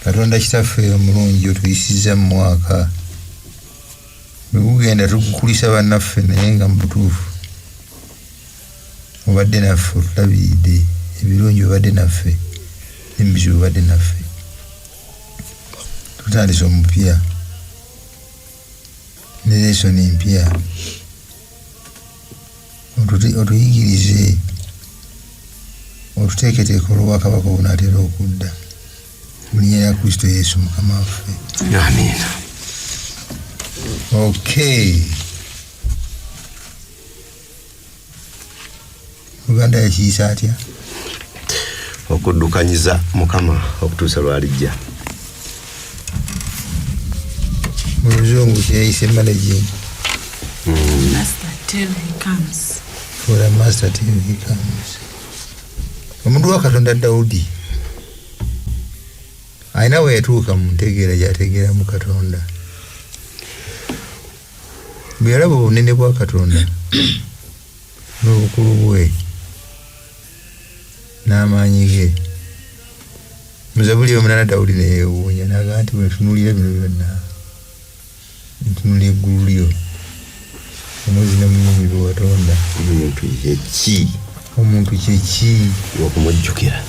Katonda kitaffe omulungi otuyisizza mu mwaka bwe gugenda tugukulisa bannaffe, naye nga mu butuufu obadde naffe, otulabiridde ebirungi, obadde naffe n'ebizibu, obadde naffe. Tutandise omupya ne lesoni mpya, otuyigirize, otuteeketeeke olw'obwakabaka obunaatera okudda, mu linnya lya Kristo Yesu Mukama waffe. Amiina. Okay, Uganda yakiyisa atya? Okuddukanyiza Mukama okutuusa lwalijja. Mu luzungu kyeyayise managing Master till he comes. For the master till he comes. Omuntu wa Katonda Dawudi alina we yatuuka mu ntegeera gyategeeramu Katonda. Bwe yalaba obunene bwa Katonda n'obukulu bwe n'amaanyi ge, mu Zabuli 8 Dawudi neyeewuunya n'agamba nti, bwe ntunuulira bino byonna, ntunula eggulu lyo, omwezi n'emmunyeenye bye watonda, omuntu yeki? Omuntu kyeki? Okumujjukira.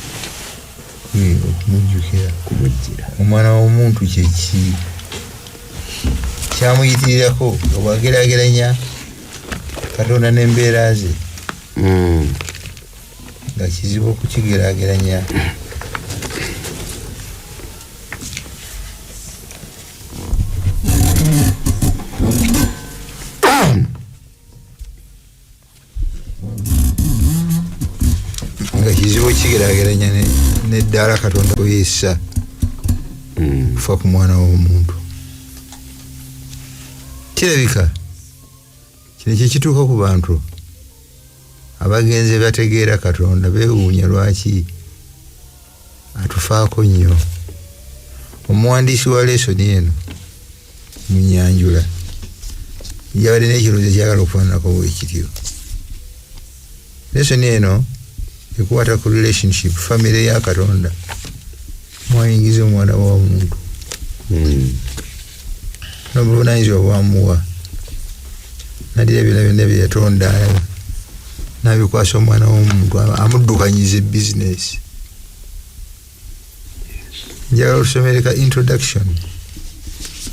Okumujjukira. Kumujjira. Omwana w'omuntu kyeki? Kyamuyitirirako nga bw'ageraageranya Katonda n'embeera ze, nga kizibu okukigeraageranya. Nga kizibu okukigeraageranya n'eddaala Katonda kweyessa kufa ku mwana w'omuntu. Kirabika kino kyekituuka ku bantu abagenze bategeera Katonda, beewuunya lwaki atufaako nnyo. Omuwandiisi wa lesoni eno munyanjula yabadde n'ekirowoozo ekyagala okufaananako bwekityo. Lesoni eno ekwata ku relationship, famire ya Katonda mwayingiza omwana w'omuntu n'obuvunanyizibwa bwamuwa, nadira byonna byonna bye yatonda n'abikwasa omwana w'omuntu amuddukanyiza ebizinesi. Njagala otusomere ka introduction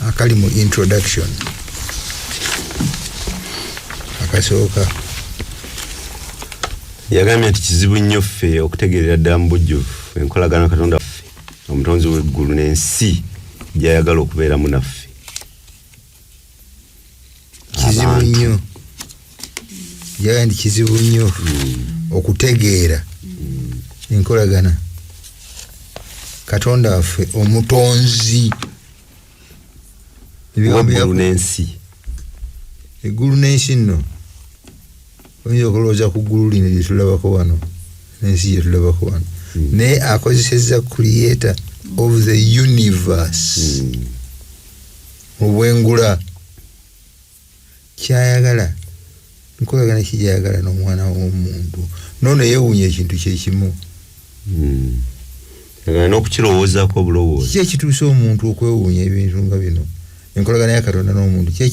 akali mu introduction akasooka. Yagambye nti kizibu nnyo ffe okutegeerera ddala mu bujjuvu enkolagana Katonda waffe omutonzi w'eggulu n'ensi gy'ayagala okubeeramu naffe. Kizibu Abantu. nnyo, njagala nti kizibu nnyo okutegeera enkolagana Katonda waffe omutonzi, ebigambo W'eggulu n'ensi. Eggulu n'ensi nno, oyinza okulowooza ku ggulu lino lyetulabako wano n'ensi gyetulabako wano, naye akozesezza creator of the universe mu bwengula. Kyayagala nkolagana ki gyayagala n'omwana w'omuntu? Noono yeewuunya ekintu kyekimu. Yagala n'okukirowoozaako obulowooza. Kiki ekituusa omuntu okwewuunya ebintu nga bino, enkolagana ya Katonda n'omuntu? Ki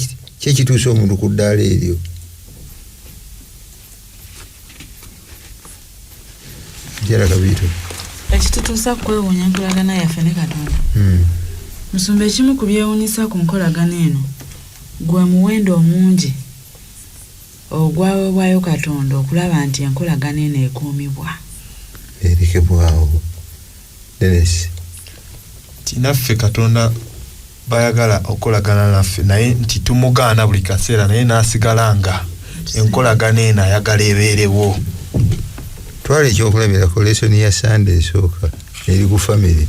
ekituusa omuntu ku ddaala eryo? Jala Kabiito. Ekitutuusa ku kwewuunya enkolagana yaffe ne Katonda, musumba, ekimu ku byewuunyisa ku nkolagana eno gwe muwendo omungi ogwaweebwayo Katonda okulaba nti enkolagana eno ekuumibwa. Erekebwawo. Denis. Nti naffe Katonda bayagala okukolagana naffe, naye nti tumugaana buli kaseera, naye n'asigala nga enkolagana eno ayagala ebeerewo. Twala ekyokulabirako, lesoni ya Sande esooka eri ku famire.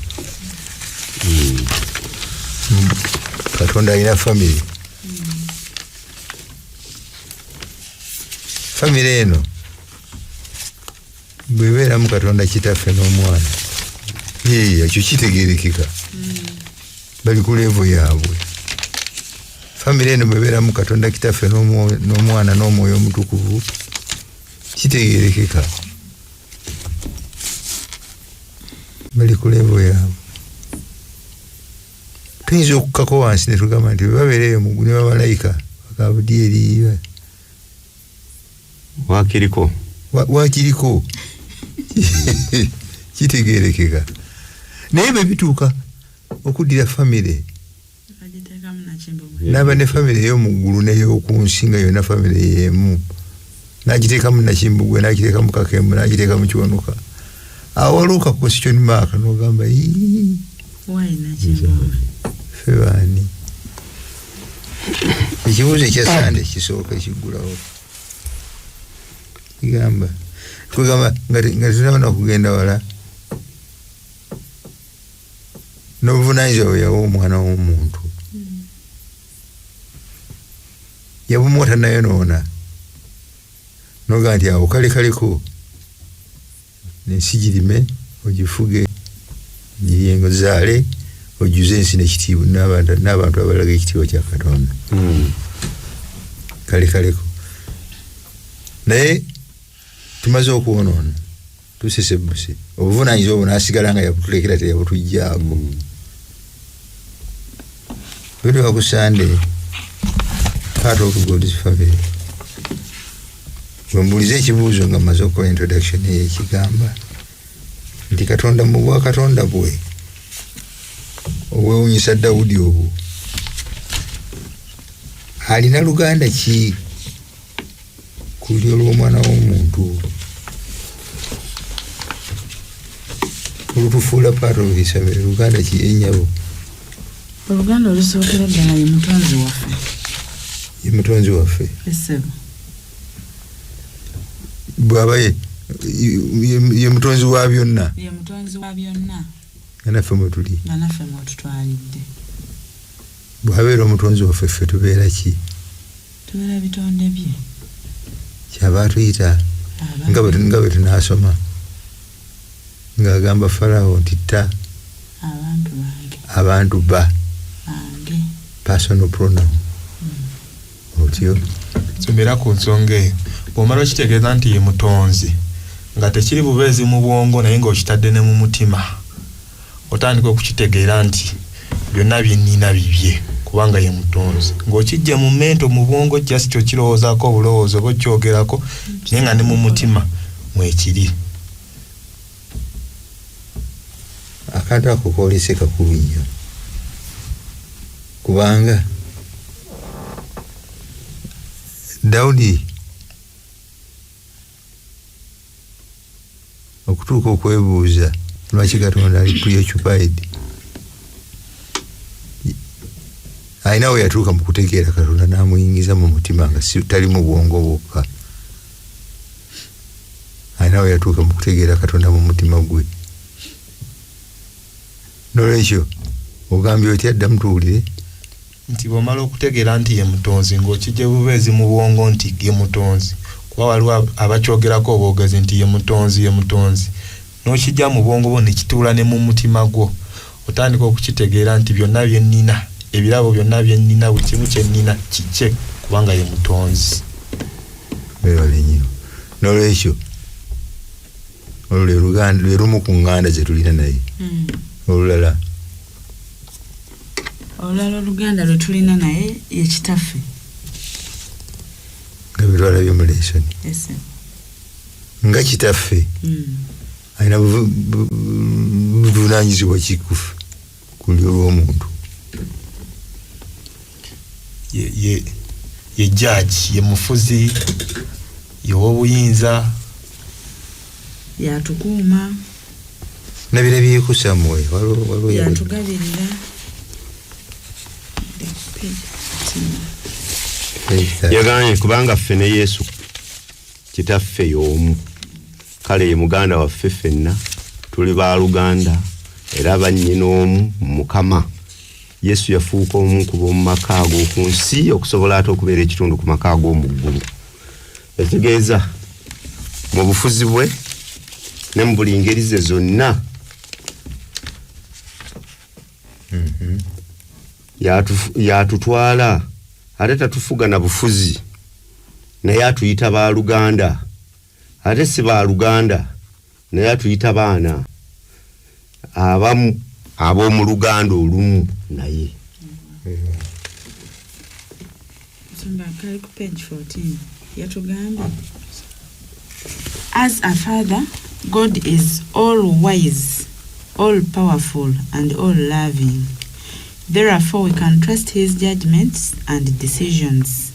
Katonda alina famire. Famire eno bwebeeramu Katonda Kitaffe n'Omwana, ee, ekyo kitegerekeka, bali ku level yaabwe. Famire eno bwebeeramu Katonda Kitaffe n'Omwana n'Omwoyo Omutukuvu, kitegerekeka, bali ku level yaabwe. Tuyinza okukkako wansi ne tugamba nti bwe babeera eyo mu ggulu ne bamalayika bakabudyeri wakiriko wakiriko kitegeerekeka, naye bwe bituuka okuddira famire n'aba ne famire ey'omu ggulu n'ey'oku nsi nga yonna famire y'emu, n'agiteekamu Nakimbugwe, n'agiteekamu Kakembo, n'agiteekamu Kiwanuka, awo waliwo ka question mark n'ogamba ffe baani? Ekibuuzo ekya Sande kisooka ekiggulawo kigamba kugamba nga tetunaba kugenda wala n'obuvunaanyizibwa bwe yawa omwana w'omuntu yabumuwa tannayonoona, n'ogamba nti awo kale kaleko ensi girime ogifuge giryengo zaale ojjuze ensi n'ekitiibwa n'abantu abalaga ekitiibwa kya Katonda. Kale kaleko, naye tumaze okwonoona tusesebuse, obuvunaanyizibwa obwo n'asigala nga yabutulekera teyabutuggyako. Bwe ku Sande part of God's family, bwe mbuuliza ekibuuzo nga mmaze okukola introduction eyo ekigamba nti Katonda mu bwakatonda bwe obwewunyisa Dawudi obwo alina luganda ki ku lulyo lw'omwana w'omuntu olutufuula part of his family? Luganda ki ennyabo? Oluganda olusookera ddala ye mutonzi waffe. Ye mutonzi waffe. Essebo. Bw'aba ye mutonzi wa byonna, ye mutonzi wa byonna, nga naffe mwe tuli, nga naffe mwetutwalidde. Bw'abeera omutonzi waffe, ffe tubeera ki? Tubeera bitonde bye. Kyava atuyita nga bwe tunaasoma ng'agamba Farawo nti tta abantu bange, abantu ba bange, personal pronoun otyo. Somera ku nsonga eyo, bw'omala okitegeeza nti ye mutonzi nga tekiri bubeezi mu bwongo naye ng'okitadde ne mu mutima, otandika okukitegeera nti byonna byennina bibye kubanga ye mutonzi. Ng'okijja mu mental, mu bwongo just okirowoozaako obulowoozo oba okyogerako, naye nga ne mu mutima mwekiri. Akantu ako koolese kakulu nnyo, kubanga Dawudi okutuuka okwebuuza lwaki Katonda ali preoccupied, alina we yatuuka mu kutegeera Katonda n'amuyingiza mu mutima nga si tali mu bwongo bwokka. Alina we yatuuka mu kutegeera Katonda mu mutima gwe. Nolwekyo ogambye otya? Ddamu tuwulire. Nti bw'omala okutegeera nti ye mutonzi ng'okijja bubeezi mu bwongo nti ye mutonzi, kuba waliwo abakyogerako obwogezi nti ye mutonzi, ye mutonzi, n'okijja mu bwongo bwo ne kituula ne mu mutima gwo, otandika okukitegeera nti byonna bye nnina, ebirabo byonna bye nnina, buli kimu kye nnina kikye kubanga ye mutonzi. Webale nnyo. Nolwekyo olwo lwe luganda, lwe lumu ku ŋŋanda ze tulina naye. Olulala? Olulala oluganda lwe tulina naye ye kitaffe. Nga bwe twalabye mu lesson. Ese. Nga kitaffe alina buvunaanyizibwa ki ku lulyo lw'omuntu? Ye judge, ye mufuzi, ye w'obuyinza. Yatukuuma. Nabirabyeko somewhere, waliwo yatugabirira. Yagambye kubanga ffe ne Yesu kitaffe y'omu, kale ye muganda waffe, ffenna tuli baluganda era bannyina omu mu Mukama. Yesu yafuuka omu ku b'omu maka ag'oku nsi okusobola ate okubeera ekitundu ku maka ag'omu ggulu. Ekitegeeza mu bufuzi bwe ne mu buli ngeri ze zonna yatutwala, ate tatufuga na bufuzi, naye atuyita baluganda, ate si baluganda, naye atuyita baana abamu ab'omu luganda olumu naye. Kali ku page 14. Yatugambye, as a father, God is all wise, all powerful and all loving. Therefore we can trust his judgments and decisions.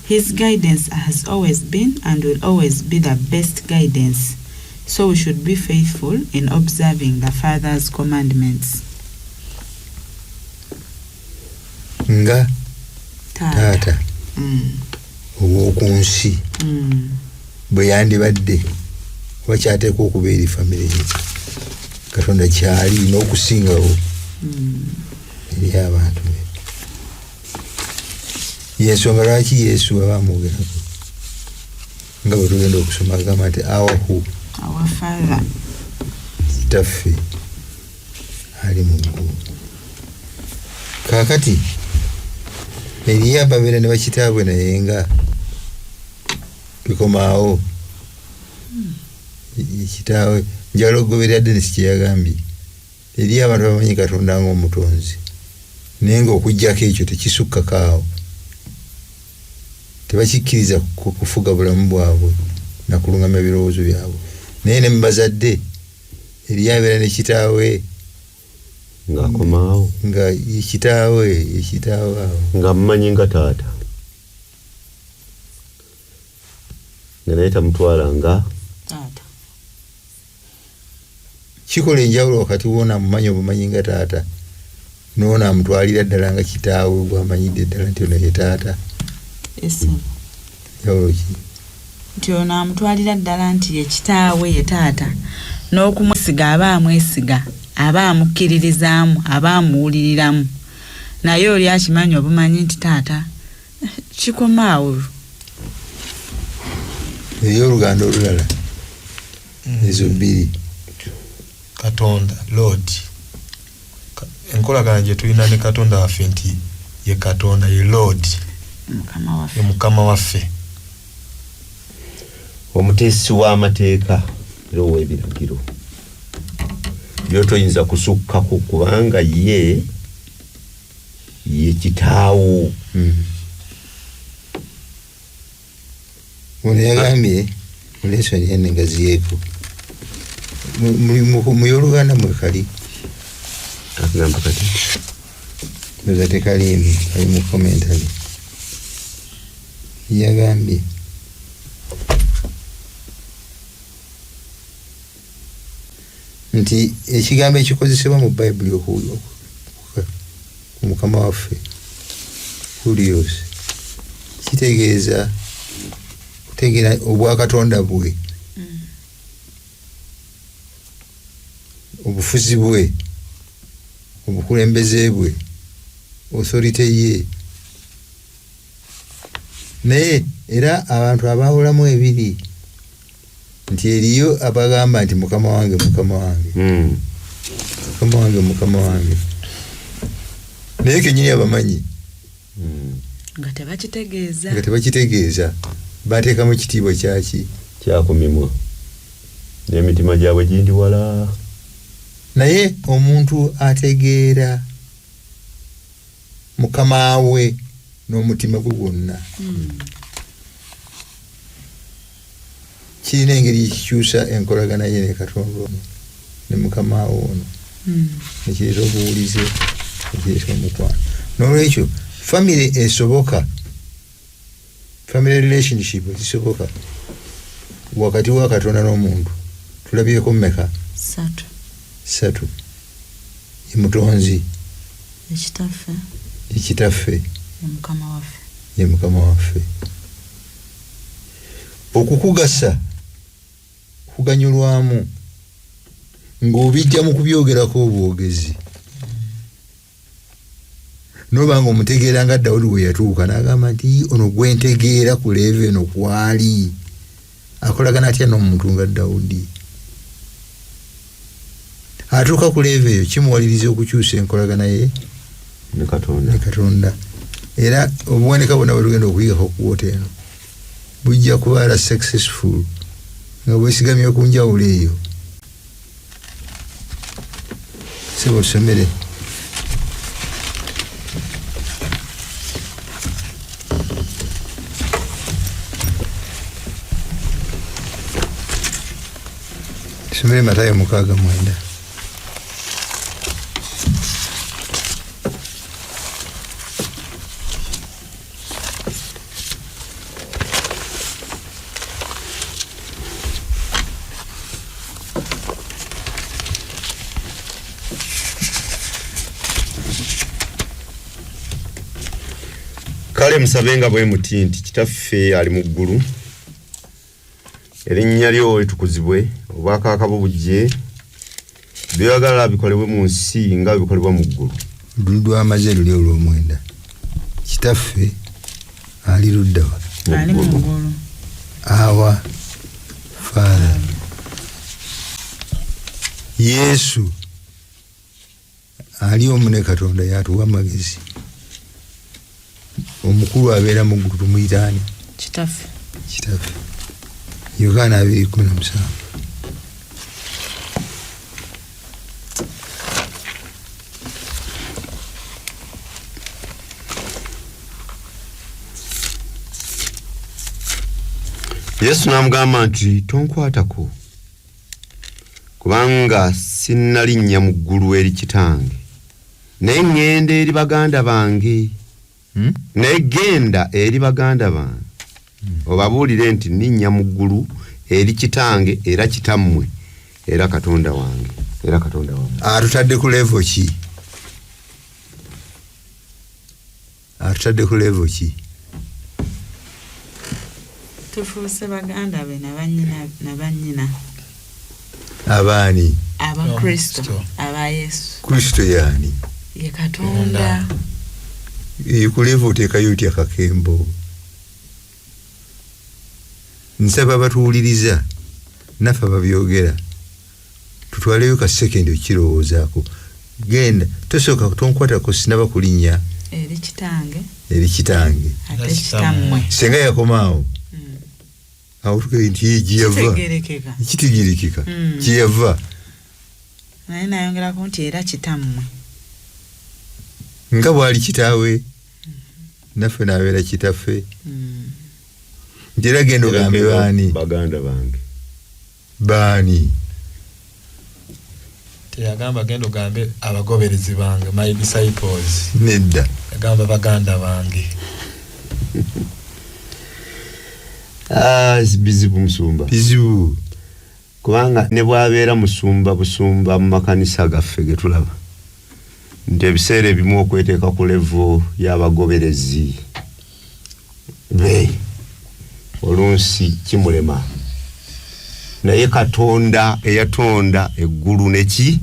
His guidance has always been and will always be the best guidance. So we should be faithful in observing the Father's commandments. Nga taata ow'oku nsi bwe yandibadde oba kyateekwa okuba eri famire ye, Katonda kyali n'okusingawo eri abantu be. Yensonga lwaki Yesu aba amwogerako nga bwe tugenda okusoma agamba nti our who? Our Father. Kitaffe ali mu ggulu. Kaakati eriyo ababeera ne bakitaabwe naye nga bikomaawo. Kitaawe njagala okugoberera Dennis kye yagambye. Eriyo abantu abamanyi Katonda ng'omutonzi, naye ng'okuggyako ekyo tekisukkako awo. Tebakikkiriza kufuga bulamu bwabwe na kulungamya birowoozo byabwe. Naye ne mu bazadde eriyo abeera ne kitaawe ng'akomaawo, nga ye kitaawe, ye kitaawe awo, nga mumanyi nga taata, nga naye tamutwala nga taata. Kikola enjawulo wakati w'ono amumanyi obumanyi nga taata n'ono amutwalira ddala nga kitaawe gw'amanyidde ddala nti ono ye taata. Njawulo ki? Nti ono amutwalira ddala nti ye kitaawe, ye taata, n'okumwesiga aba amwesiga, aba amukkiririzaamu, aba amuwuliriramu. Naye oli akimanyi obumanyi nti taata kikomaawo. Eriyo oluganda olulala ezo bbiri. Katonda Lord, enkolagana gye tulina ne Katonda waffe nti ye Katonda, ye Lord, Mukama waffe, ye Mukama waffe, omuteesi w'amateeka era ow'ebiragiro byotoyinza kusukkako kubanga ye ye kitaawo. Ono yagambye mulesoni yenengaziyeeko mu y'Oluganda mwekali. Akagamba kati ndoza tekaliimu, kali mu commentary. Yagambye nti ekigambo ekikozesebwa mu Bayibuli ku Mukama waffe Kurios kitegeeza kutegeera obwakatonda bwe, obufuzi bwe, obukulembeze bwe, authority ye. Naye era abantu abaawulamu ebiri nti eriyo abagamba nti Mukama wange, Mukama wange, Mukama wange, Mukama wange, naye kennyini abamanyi nga tebakitegeeza, nga tebakitegeeza, bateekamu ekitiibwa kyaki kyakumimwa n'emitima gyabwe gindi wala. Naye omuntu ategeera Mukama we n'omutima gwe gwonna, kirina engeri ekikyusa enkolagana ye ne Katonda ono ne Mukama we ono, nekireeta obuwulize, nekireeta omukwano. N'olwekyo famire esoboka, family relationship ezisoboka wakati wa Katonda n'omuntu tulabyeko mmeka? Ssatu. Ssatu. Ye mutonzi, ye kitaffe, ye kitaffe, ye Mukama waffe, ye Mukama waffe. Okukugasa kuganyulwamu ng'obijja mu kubyogerako obwogezi, noba nga omutegeera nga Dawudi bwe yatuuka n'agamba nti ono gwentegeera ku level eno kwali akolagana atya n'omuntu nga Dawudi. Atuuka ku level eyo kimuwaliriza okukyusa enkolagana ye ne Katonda. Ne Katonda. Era obuwanika bwonna bwe tugenda okuyigako ku wota eno bujja kubeera successful nga bwesigamye ku njawulo eyo. Sebo tusomere. Tusomere Matayo 6:9. Kale musabenga bwe muti nti Kitaffe ali mu ggulu, erinnya lyo litukuzibwe, obwakabaka bwo bujje, by'oyagala bikolebwe mu nsi nga bwe bikolebwa mu ggulu. Luli lwamaze luli olw'omwenda. Kitaffe ali ludda wa? Ali mu ggulu. Our Father. Yesu ali omu ne Katonda yatuwa amagezi. Omukulu abeera mu ggulu tumuyita ani? Kitaffe. Kitaffe. Yokaana 2:17. Yesu n'amugamba nti tonkwatako, kubanga sinnalinnya mu ggulu eri kitange, naye ŋŋenda eri baganda bange. Naye genda eri baganda bange obabuulire nti nninnya mu ggulu eri kitange era kitammwe era Katonda wange era Katonda wammwe. Atutadde ku level ki? Atutadde ku level ki? Tufuuse baganda be na bannyina. Abaani? Aba Kristo, aba Yesu. Kristo yaani? Ye Katonda. Ku level oteekayo otya kakembo? Nsaba batuwuliriza naffe ababyogera tutwaleyo ka sekendi okirowoozaako. Genda tosooka tonkwatako sinaba kulinnya eri kitange. Eri kitange. Ate kitammwe. Senga yakomaawo. Awo tugaye nti ye gye yava. Kitegeerekeka. Kitegeerekeka. Mm. Gye yava. Naye nayongerako nti era kitammwe. Nga bw'ali kitaawe naffe n'abeera kitaffe. Nti era genda ogambe baani? Baganda bange. Baani? Teyagamba genda ogambe abagoberezi bange, my disciples. Nedda. Yagamba baganda bange. Bizibu musumba. Bizibu. Kubanga ne bw'abeera musumba busumba mu makanisa gaffe ge tulaba nti ebiseera ebimu okweteeka ku level y'abagoberezi be olunsi kimulema, naye Katonda eyatonda eggulu neki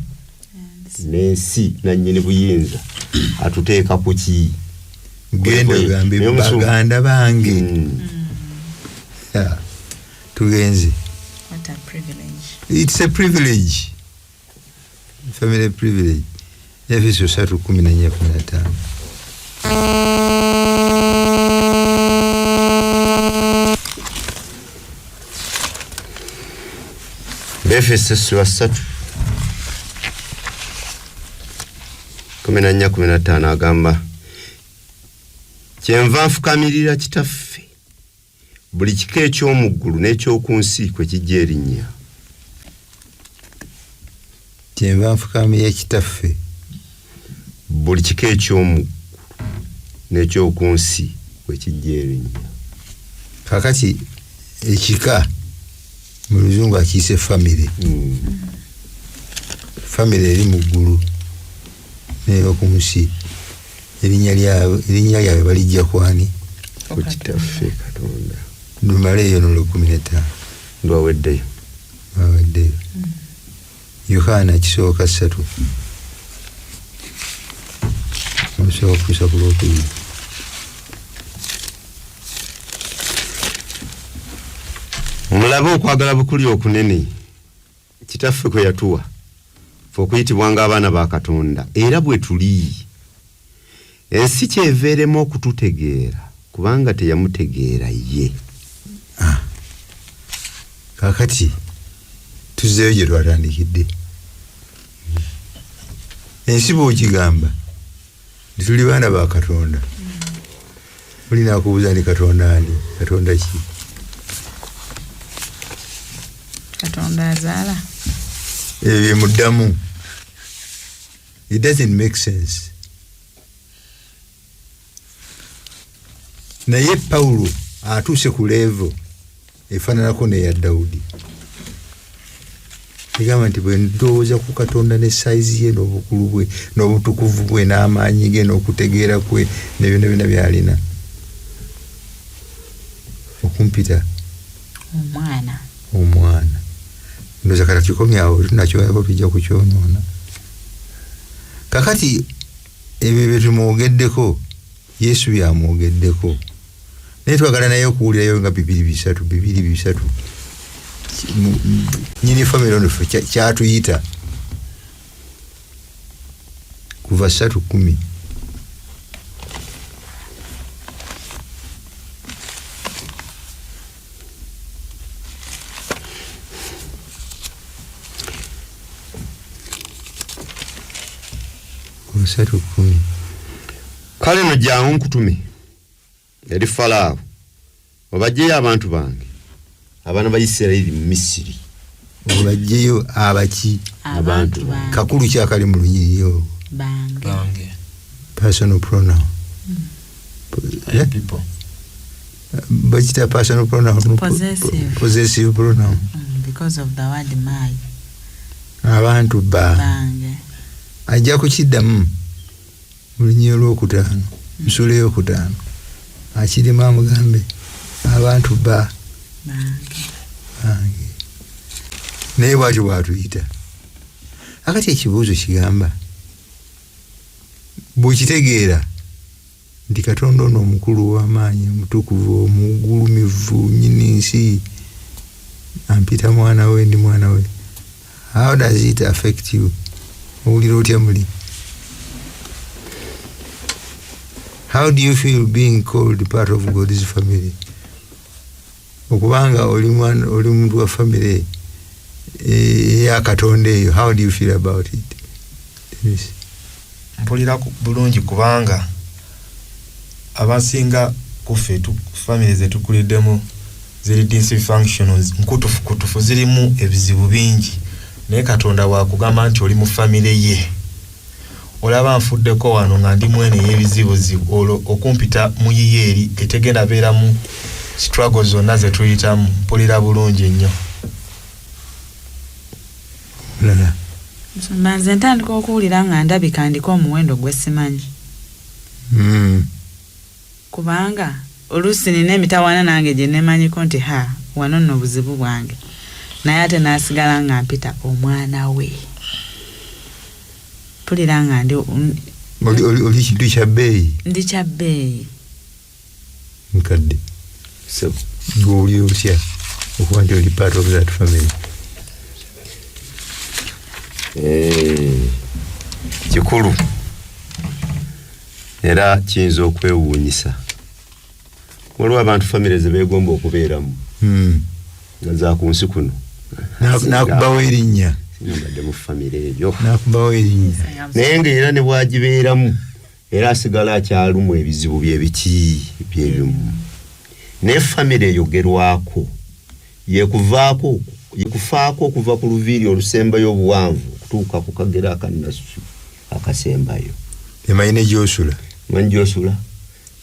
n'ensi nannyini buyinza atuteeka ku ki? Genda ogambe Naye musumba- baganda bange. Tugenze. What a privilege. It's a privilege. Family privilege. Efeso 3:14-15. Efeso sura 3:14-15 agamba kyenva nfukamirira kitaffe buli kika eky'omu ggulu n'eky'oku nsi kwe kijja erinnya. Kyenva nfukamirira kitaffe buli kika eky'omu ggulu n'eky'oku nsi kwe kijja erinnya. Kakati ekika mu luzungu akiyise family. Family eri mu ggulu n'ey'oku nsi. Erinnya lyabwe balijja kwani? Ku kitaffe Katonda. Lumaleeyo n'olwo 15. Lwaweddeyo. Lwaweddeyo. Yokaana kisooka 3. Olusooka okutuusa ku lwokubiri. Mulabe okwagala bukuli okunene kitaffe kwe yatuwa ffe okuyitibwa ng'abaana ba Katonda era bwe tuli. Ensi kyeveeremu okututegeera kubanga teyamutegeera ye. Kaakati tuzzeeyo gye twatandikidde. Ensi bw'okigamba nti tuli baana ba Katonda, olina akubuuza nti Katonda ani? Katonda ki? Katonda azaala. Ebyo muddamu. It doesn't make sense. Naye Pawulo atuuse ku level efaananako n'eya Dawudi. Egamba nti bwe ndowooza ku Katonda ne sayizi ye n'obukulu bwe n'obutukuvu bwe n'amaanyi ge n'okutegeera kwe ne byonna byonna by'alina, okumpita omwana. Omwana. Ndowooza kata kikomye awo, tunakyolako tujja kukyonoona. Kakati ebyo bye tumwogeddeko, Yesu byamwogeddeko, naye twagala naye okuwulirayo nga bibiri bisatu, bibiri bisatu. Nyini famire ono ffe kyatuyita kuva 3:10. Kuva 3:10. Kale no jangu nkutume eri Falaawo obaggyeyo abantu bange abaana ba Isirayiri mu Misiri. Obaggyeyo abaki? Abantu bange. Kakulu ki akali mu lunyiriri olwo? Bange. Bange. Personal pronoun. I people. Bakita personal pronoun. Possessive. Possessive pronoun. Because of the word my. Abantu ba. Bange. Ajja kukiddamu mu lunyiriri olwokutaano, mu ssuula eyokutaano. Akirimu amugambe abantu ba. Bange. Bange. Naye bw'atyo bw'atuyita. Akati ekibuuzo kigamba, bw'okitegeera nti Katonda ono omukulu w'amaanyi, omutukuvu, omugulumivu, nnyini nsi, ampita mwana we, ndi mwana we. How does it affect you? Owulira otya muli? How do you feel being called part of God's family? Okubanga oli mwana, oli muntu wa family eya Katonda eyo, how do you feel about it? Dennis? Mpulira bulungi kubanga abasinga kuffe family ze tukuliddemu ziri dysfunctional, nkutufu kutufu, zirimu ebizibu bingi, naye Katonda bw'akugamba nti oli mu family ye, olaba nfuddeko wano nga ndi mwene ey'ebizibuzibu, olwo okumpita mu yiye eri etegenda beeramu struggle zonna ze tuyitamu, mpulira bulungi nnyo. Lala. Nsumba, nze ntandika okuwulira nga ndabika ndiko omuwendo gwe simanyi. Kubanga oluusi nina emitawaana nange gye neemanyiko nti ha, wano nno buzibu bwange, naye ate n'asigala nga mpita omwana we. Mpulira nga ndi Oli kintu kya bbeeyi? Ndi kya bbeeyi. Nkadde. Sebo. Gwe oli otya okuba nti oli part of that family? Kikulu era kiyinza okwewuunyisa. Waliwo abantu famire ze beegomba okubeeramu. Nga za ku nsi kuno. N'akubawo erinnya. Singa mbadde mu famire eyo. N'akubawo erinnya. Naye ng'era ne bw'agibeeramu, era asigala akyalumwa ebizibu bye biki byebimu. Naye famire eyogerwako yekufaako okuva ku luviiri olusembayo obuwanvu okutuuka ku kagera akannasu akasembayo. Emanyi ne gy'osula. Emanyi gy'osula,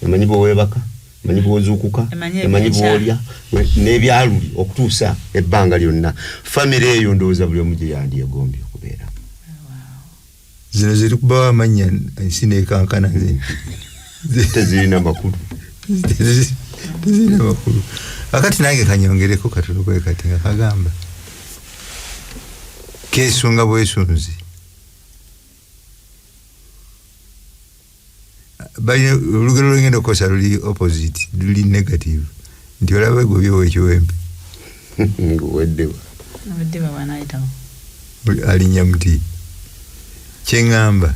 emanyi bw'oweebaka, emanyi bw'ozuukuka, Emanyi emanyi ebyenkya. bw'olya, n'ebyaluli okutuusa ebbanga lyonna. Famire eyo ndowooza buli omu gye yandyegombye okubeera. Zino ziri kubawo amannya ensi n'ekankana nze. Tezirina makulu. Tezirina makulu. Akati nange kanyongereko katono kwe kati nga kagamba keesunga bwesunzi. Balina olugero lwengenda okukozesa luli opposite, luli negative, nti olaba gwe byowa ekiwempe. Ng'oweddewa. Obuddiba bw'anaayitawo. Alinnya muti. Kye ŋŋamba,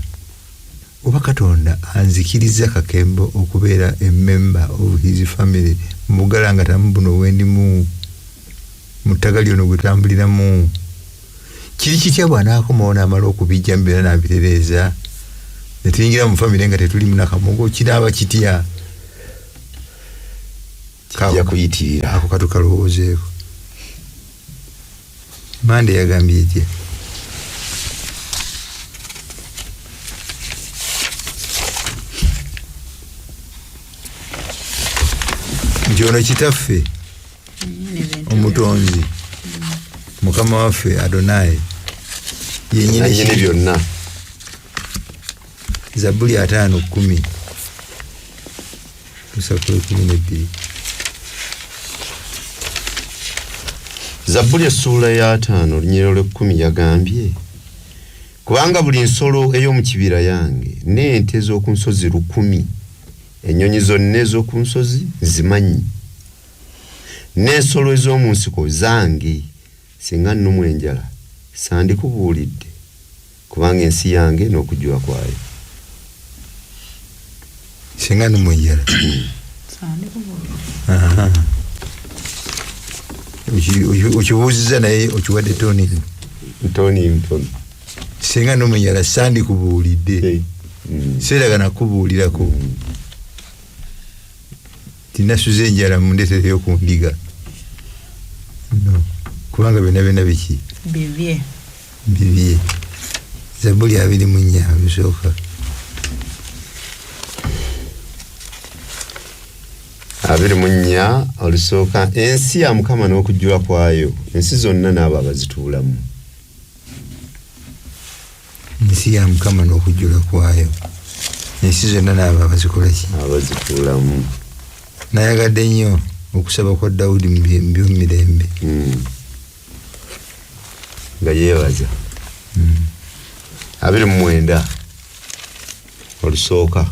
oba Katonda anzikiriza Kakembo okubeera a member of his family mu bugalangatamu buno bwendimu, mu ttaga lyono gwe tambuliramu, kiri kitya bw'anaakomawo n'amala okubijja mu byonna n'abitereeza, ne tuyingira mu famire nga tetulimu nakamogo, kinaaba kitya? Kijja kuyitirira. Ako katukalowoozeeko. Mande yagambye etya? Nti ono kitaffe omutonzi mukama waffe Adonai yenyini byonna. Zabbuli 5:10 tusakule 12. Zabbuli essuula ya 5 olunyiriri lw'ekumi yagambye, kubanga buli nsolo ey'omu kibira yange n'ente ez'oku nsozi 1000, ennyonyi zonna ez'oku nsozi nzimanyi, n'ensolo ez'omu nsiko zange, singa nnumwa enjala sandikubuulidde, kubanga ensi yange n'okujjula kwayo. Singa nnumwa enjala okibuuzizza naye okiwadde toni ntono. Singa nnumwa enjala sandikubuulidde, seeragana kubuulirako tinasuze enjala mundeetereyo ku ndiga. No, kubanga byonna byonna biki bibye. Zabbuli 24 lusooka 24 olusooka, ensi ya Mukama n'okujjula kwayo, ensi zonna n'abo abazituulamu. Ensi ya Mukama n'okujjula kwayo, ensi zonna n'abo abazikola ki? Abazituulamu. Nayagadde nnyo okusaba kwa Dawudi mu by'omumirembe. Nga yeebaza. 29 olusooka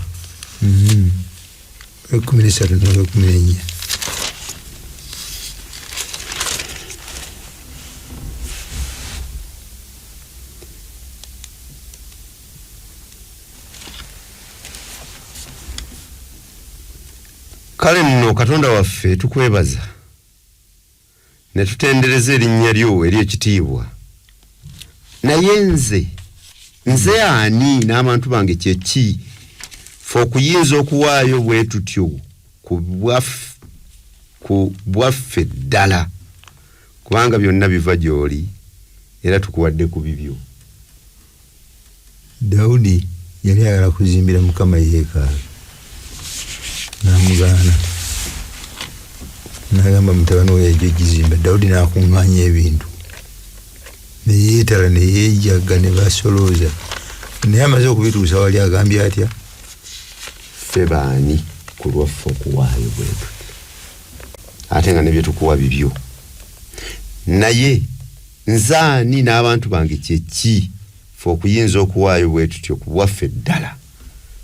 13 n'olwekumi. Kale nno Katonda waffe tukwebaza ne tutendereza erinnya lyo ery'ekitiibwa. Naye nze ani n'abantu bange kye ki, ffe okuyinza okuwaayo bwe tutyo ku bwaffe ddala, kubanga byonna biva gy'oli era tukuwadde ku bibyo. Dawudi yali ayagala kuzimbira Mukama yeekaalu, n'amugaana, n'agamba mutabani we yajja ogizimba. Dawudi n'akuŋŋaanya ebintu ne yeetala ne yeejaga ne basolooza, naye amaze okubituusa wali agambye atya? Ffe baani ku lwaffe okuwaayo bwe tutyo, ate nga ne bye tukuwa bibyo? Naye nze ani n'abantu bange kye ki, ffe okuyinza okuwaayo bwe tutyo ku bwaffe ddala,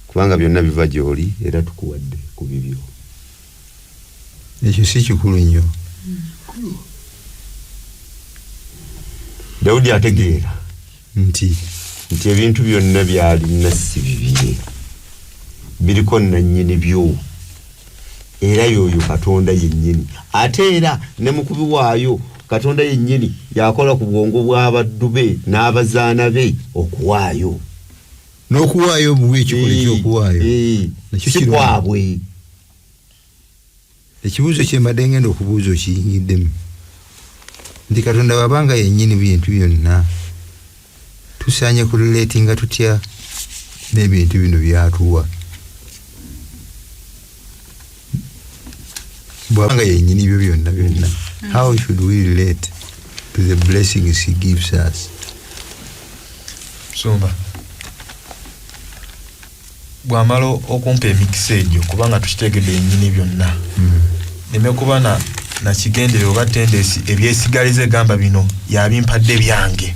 kubanga byonna biva gy'oli era tukuwadde ku bibyo. Ekyo si kikulu nnyo. Dawudi ategeera nti ebintu byonna byalina si bibye, biriko nannyini byo, era y'oyo Katonda yennyini. Ate era ne mu kubiwaayo Katonda yennyini yakola ku bwongo bw'abaddu be n'abazaana be okuwaayo. N'okuwaayo obuwi ekikola eky'okuwaayo si kwabwe. Ekibuuzo kye mbadde ngenda okubuuza okiyingiddemu nti Katonda bw'abanga yennyini bintu byonna, tusaanye kurelatinga tutya n'ebintu bino by'atuwa? Bw'abanga yennyini byo byonna byonna, how should we relate to the blessings he gives us? Sumba, bw'amala okumpa emikisa egyo, kubanga tukitegedde yennyini byonna, neme kuba nakigendererwa oba tendensi ebyesigaliza egamba bino yabimpadde byange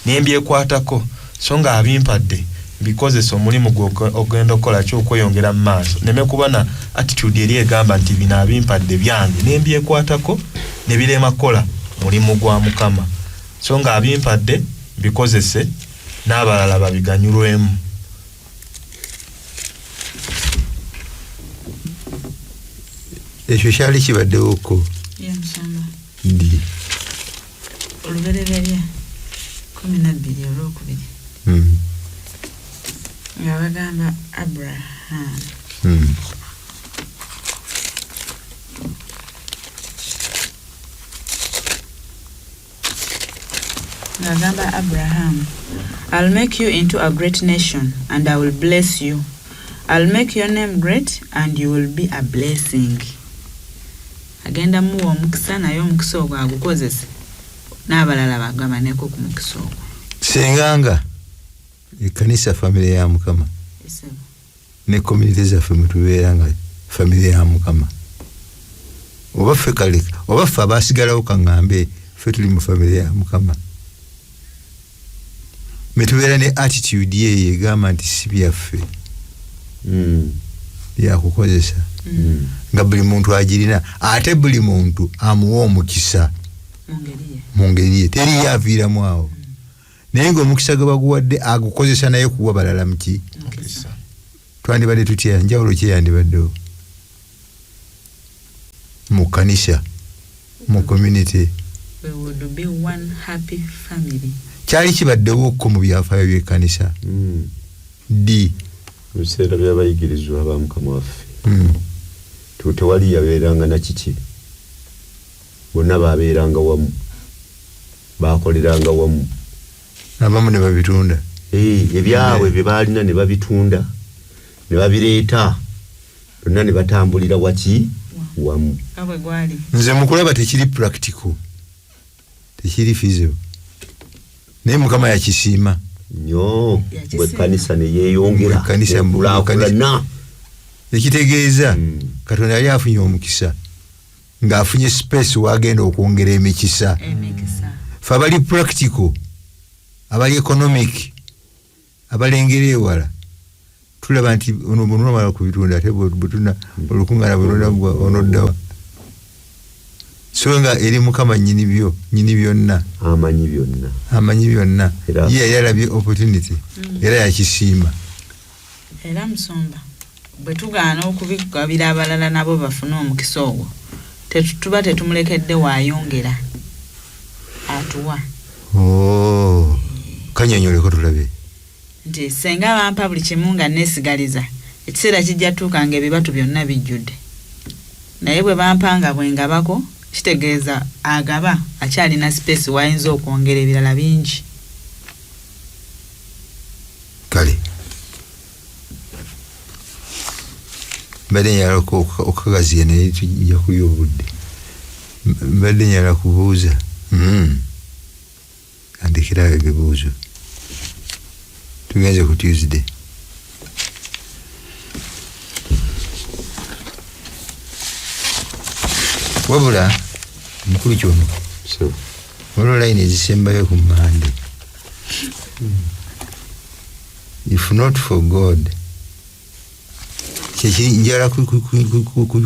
nembyekwatako, so nga abimpadde mbikozesa omulimu gwe ogenda okukola ki okweyongera mu maaso. Neme kuba na attitude eri egamba nti bino abimpadde byange nembyekwatako ne birema kukola mulimu gwa Mukama, so nga abimpadde mbikozese n'abalala babiganyulwemu. Ekyo kyali kibaddewoko ddi? Olubereberye 12 olwokubiri nga bagamba Abraham. Ngagamba Abraham, I'll make you into a great nation and I will bless you. I'll make your name great and you will be a blessing. Agenda muwa omukisa, naye omukisa ogwo agukozese n'abalala bagabaneko ku mukisa ogwo. Senganga ekkanisa famire ya Mukama Esebo. ne community zaffe mwetubeera nga famire ya Mukama, oba ffe kale oba ffe abasigalawo kaŋŋambe ffe tuli mu famire ya Mukama, metubeera ne attitude eyo egamba nti si byaffe byakukozesa, nga buli muntu agirina, ate buli muntu amuwa omukisa Mu ngeri ye. mu ngeri ye, teriyo aviiramu awo, naye ng'omukisa gwe baguwadde agukozesa naye kuwa balala muki. Mukisa. Twandibadde tutya? Njawulo ki eyandibaddewo mu kkanisa, mu community? We would be one happy family. Kyali kibaddewo ko mu byafaayo by'ekkanisa ddi? Mu biseera by'abayigirizwa ba Mukama waffe, tewali yabeeranga na kiki, bonna babeeranga wamu, bakoleranga wamu. Abamu ne babitunda. Ebyabwe bye baalina ne babitunda ne babireeta byonna ne batambulira waki wamu. Nga bwe gwali. Nze mukulaba tekiri practical, tekiri feasible, naye Mukama yakisiima. Nnyo. Yakisiima. Bwekkanisa ne yeeyongera Bw'ekkanisa- nekulaakulana. Ekitegeeza Katonda yali afunye omukisa ng'afunye space wagenda okwongera emikisa. Emikisa. Fe abali practical, abali economic, abalengera ewala, tulaba nti ono bw'onoomala ku bitunda ate bwetuna olukuŋŋaana bwe lunagwa onoddawa? So nga eri Mukama nnyini byo, nnyini byonna, amanyi byonna, amanyi byonna, Era- ye yali alabye opportunity era yakisiima. Era musumba, bwe tugaana okubigabira abalala nabo bafune omukisa ogwo, tuba tetumulekedde waayongera atuwa. Oh, kanyonyoleko tulabe. Nti senga bampa buli kimu nga neesigaliza, ekiseera kijja tuuka nga ebibatu byonna bijjudde, naye bwe bampa nga bwe ngabako, kitegeeza agaba akyalina space wayinza okwongera ebirala bingi. Kale mbadde njagala okukagaziya, naye tujja kulya obudde. Mbadde njagala kubuuza, andekerawo ebibuuzo, tugenze ku Tuesday. Wabula mukulu kyono, So, waliwo layini ezisembayo ku Mande: "If not for God." Kyekiri njagala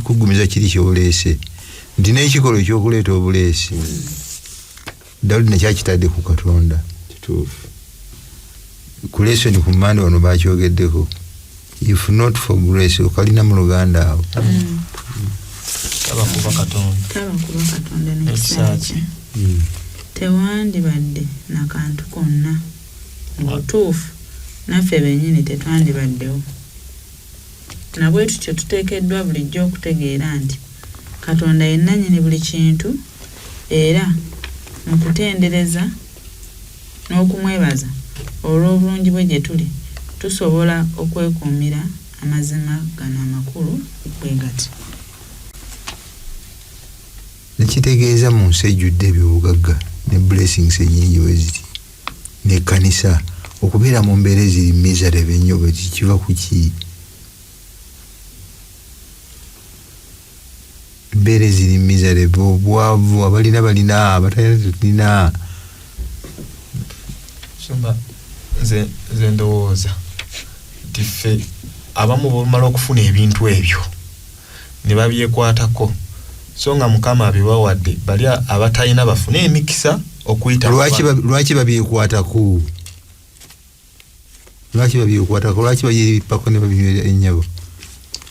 kugumiza kiri kyoleese nti n'ekikolwa ekyokuleeta obuleesi, Dawudi nakyakitadde ku Katonda. Kituufu. Ku lesson ku Mande wano bakyogeddeko, "If not for grace." Okalina mu Luganda awo? Taba kuba Katonda Taba kuba Katonda n'ekisa n'ekisa kye. kye, tewandibadde nakantu konna. Mu butuufu naffe bennyini tetwandibaddewo. Nabwe tutyo tuteekeddwa bulijjo okutegeera nti Katonda ye nannyini buli kintu, era mu kutendereza n'okumwebaza olw'obulungi bwe gye tuli, tusobola okwekuumira amazima gano amakulu bwe gati. Nekitegeeza mu nsi ejjudde ebyobugagga ne blessings ennyingi bwe ziti, nekkanisa okubeera mu mbeera eziri miserable ennyo bwe kiva ku ki? Embeera eziri miserable, obwavu, abalina balina, abatalina tetulina. Sumba, nze ndowooza nti ffe abamu bamala okufuna ebintu ebyo ne babyekwatako, so nga Mukama abibawadde bali abatalina bafune emikisa okuyita mu Lwaki babyekwatako? Lwaki babyekwatako? Lwaki babyepako ne babinywera ennyabo?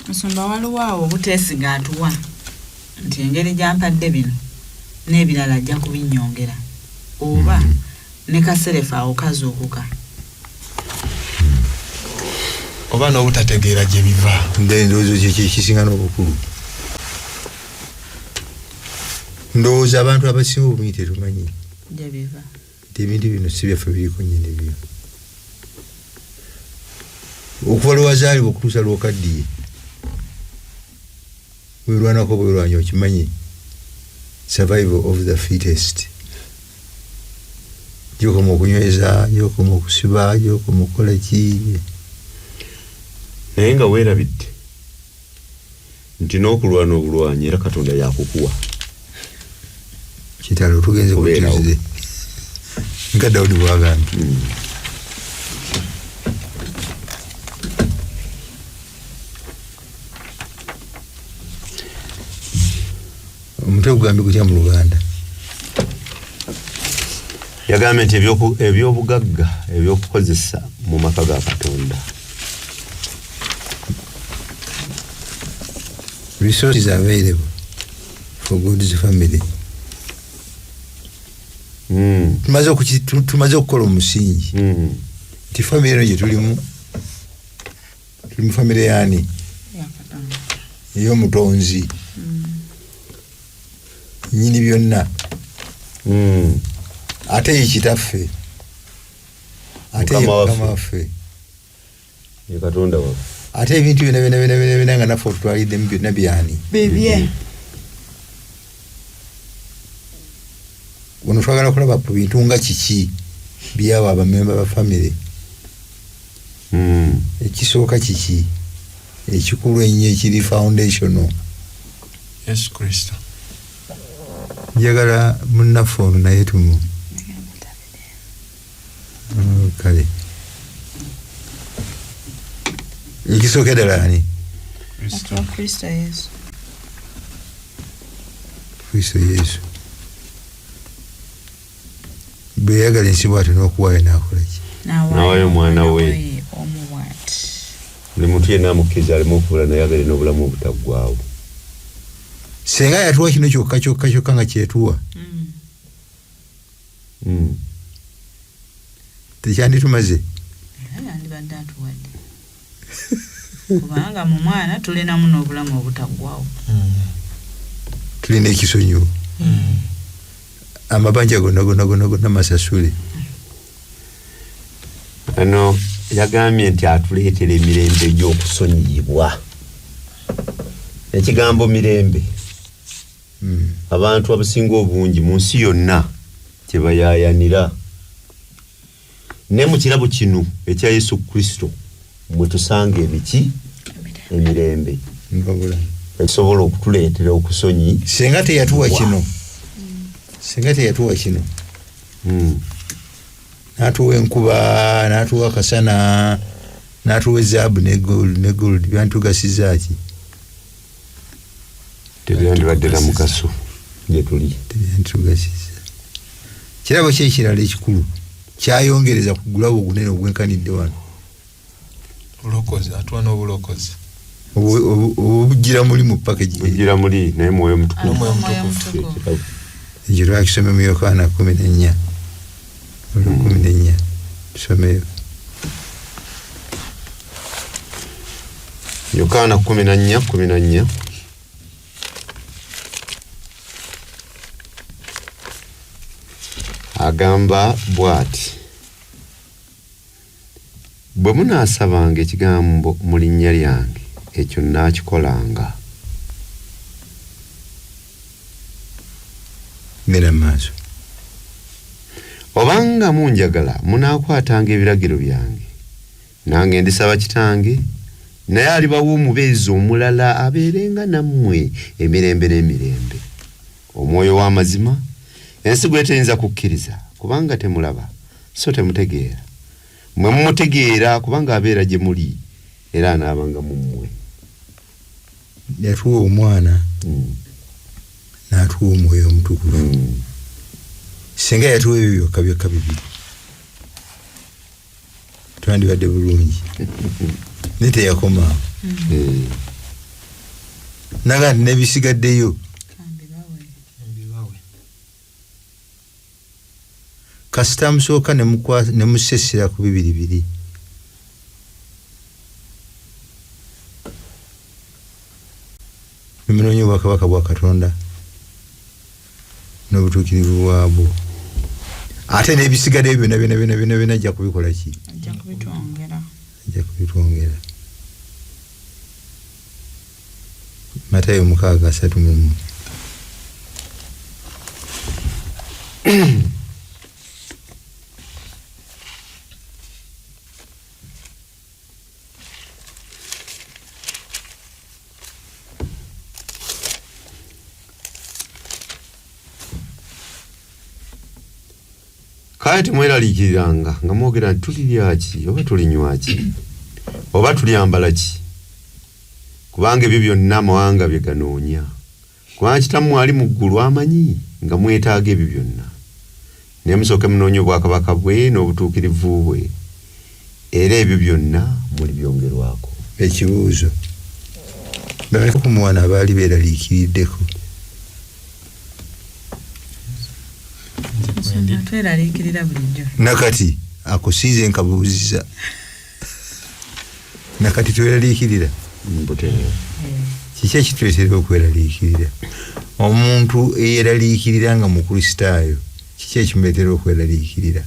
Musumba, waliwo awo obuteesiga atuwa nti engeri gyampadde bino n'ebirala ajja kubinnyongera, oba ne kaserefu awo kazuukuka. Oba n'obutategeera gye biva. Nde ndowooza kye kisinga n'obukulu, ndowooza abantu abasinga obungi tetumanyi gye biva nti ebintu bino si byaffe, biriko nnyini byo. Okuva lwewazaalibwa okutuusa lwokaddiye, werwanako bwerwanya, okimanyi Survival of the fittest. Gyokoma okunyweza, gyokoma okusiba, gyokoma okukola ki. Naye nga weerabidde nti n'okulwana obulwanyi era Katonda yakukuwa. Kitalo, tugenze ku Obeerawo. Tuesday nga Dawudi bwagambye. Omutwe gugambye gutya mu Luganda? Yagambye nti ebyobugagga ebyokukozesa mu maka ga Katonda. Resources available for God's family. Tumaze okukola omusingi nti family eno gye tulimu, tuli mu family yaani? Ya Katonda. Ey'omutonzi nnyini byonna, ate ye kitaffe, ate ye Mukama waffe. Mukama waffe, Ye Katonda waffe. Ate ebintu byonna byonna byonna byonna byonna nga naffe otutwaliddemu byonna byani? Bibye. Wano twagala kulaba ku bintu nga kiki byawa abamemba ba famire. Ekisooka kiki ekikulu ennyo ekiri foundational? Yesu Kristo. Njagala munnaffe ono naye tumu. Kale ekisooka eddala ani? Kristo. Kristo Yesu. Kristo Yesu bwe yayagala ensi bw'atyo n'okuwaayo n'akola ki? N'awaayo omwana we. Omu bw'ati. Buli muntu yenna amukkiriza aleme okubula naye abeere n'obulamu obutaggwaawo. Singa yatuwa kino kyokka kyokka kyokka nga kyetuwa, tekyanditumaze? Era yandibadde atuwadde, kubanga mu mwana tulinamu n'obulamu obutaggwaawo. Tulina ekisonyiwo, amabanja gonna gonna gonna gonna masasule. Ano yagambye nti atuleetera emirembe egy'okusonyiyibwa. Ekigambo mirembe, abantu abasinga obungi mu nsi yonna kye bayaayanira, ne mu kirabo kino ekya Yesu Kristo mwe tusanga ebiki? Emirembe N'obulamu ekisobola okutuleetera okusonyi. Singa teyatuwa kino, singa teyatuwa kino, n'atuwa enkuba, n'atuwa akasana, n'atuwa ezaabu ne gold, ne gold byantugasiza ki? Tebyandibadde na mugaso gye tuli. Tebyantugasiza. Kirabo ki ekirala ekikulu kyayongereza ku gulabo ogunene ogwenkanidde wano? Bulokozi, atuwa n'obulokozi. Obugira muli mu package. Bugira muli naye Mwoyo Mutukuvu. N'Omwoyo Mutukuvu. Ekirabo. Ekyo twakisome mu Yokaana 14, olwo 14 tusomeyo. Yokaana 14:14. Agamba bw'ati: bwe munaasabanga ekigambo mu linnya lyange, ekyo nnaakikolanga. Ngenda mu maaso. Obanga munjagala, munaakwatanga ebiragiro byange, nange ndisaba Kitange, naye alibawa omubeezi omulala abeerenga nammwe emirembe n'emirembe, Omwoyo w'amazima, ensi gwe teyinza kukkiriza, kubanga temulaba so temutegeera. Mmwe mumutegeera, kubanga abeera gye muli era anaabanga mu mmwe. Yatuwa omwana, n'atuwa Omwoyo Omutukuvu. Singa yatuwa ebyo byokka byokka bibiri, twandibadde bulungi, naye teyakomaawo. Naga nti n'ebisigaddeyo Kambibawe. Mbibawe. Kasita musooka ne musesera ku bibiri biri. Nemunoonya obwakabaka bwa Katonda n'obutuukirivu bwabwo, ate n'ebisigaddeyo byonna byonna byonna byonna byonna ajja kubikola ki? Ajja kubitwongera. Ajja kubitwongera. Matayo 6:31. Kale temweraliikiriranga nga mwogera nti tulirya ki oba tulinywa ki oba tulyambala ki, kubanga ebyo byonna amawanga bye ganoonya. Kubanga kitammwe ali mu ggulu amanyi nga mwetaaga ebyo byonna. Naye musooke munoonye obwakabaka bwe n'obutuukirivu bwe, era ebyo byonna mulibyongerwako. Ekibuuzo, bameka ku mwana abaali beeraliikiriddeko? Tweraliikirira bulijjo. Nakati akusinze nkabuuziza, nakati tweraliikirira? Mbutereevu. Kiki ekituleetera okweraliikirira? Omuntu eyeraliikirira nga Mukristaayo, kiki ekimuleetera okweraliikirira?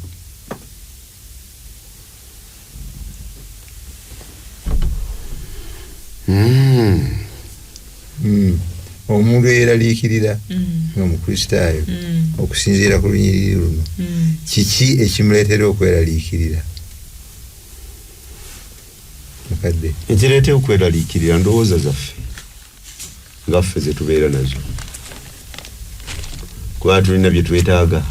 Omuntu eyeraliikirira nga Mukristaayo, okusinziira ku lunyiriri luno, kiki ekimuleetera okweraliikirira? Mukadde. Ekireeta okweraliikirira ndowooza zaffe nga ffe ze tubeera nazo, kuba tulina bye twetaaga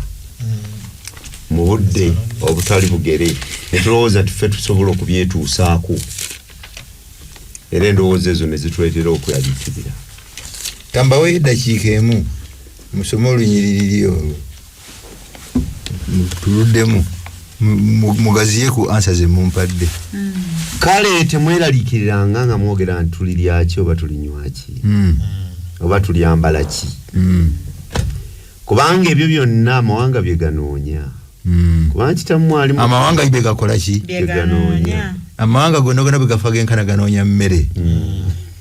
mu budde obutali bugere, ne tulowooza nti ffe tusobola okubyetuusaako, era endowooza ezo ne zituleetera okweraliikirira. Kambaweyo eddakiika emu musome olunyiriri olwo, tuluddemu, mugaziye ku ansa ze mumpadde. Kale temweraliikiriranga nga mwogera nti tulirya ki oba tulinywa ki oba tulyambala ki, kubanga ebyo byonna amawanga bye ganoonya. Kubanga kitammwe ali mu Amawanga bye gakola ki? Bye ganoonya. Amawanga gonna gonna bwe gafa genkana ganoonya mmere,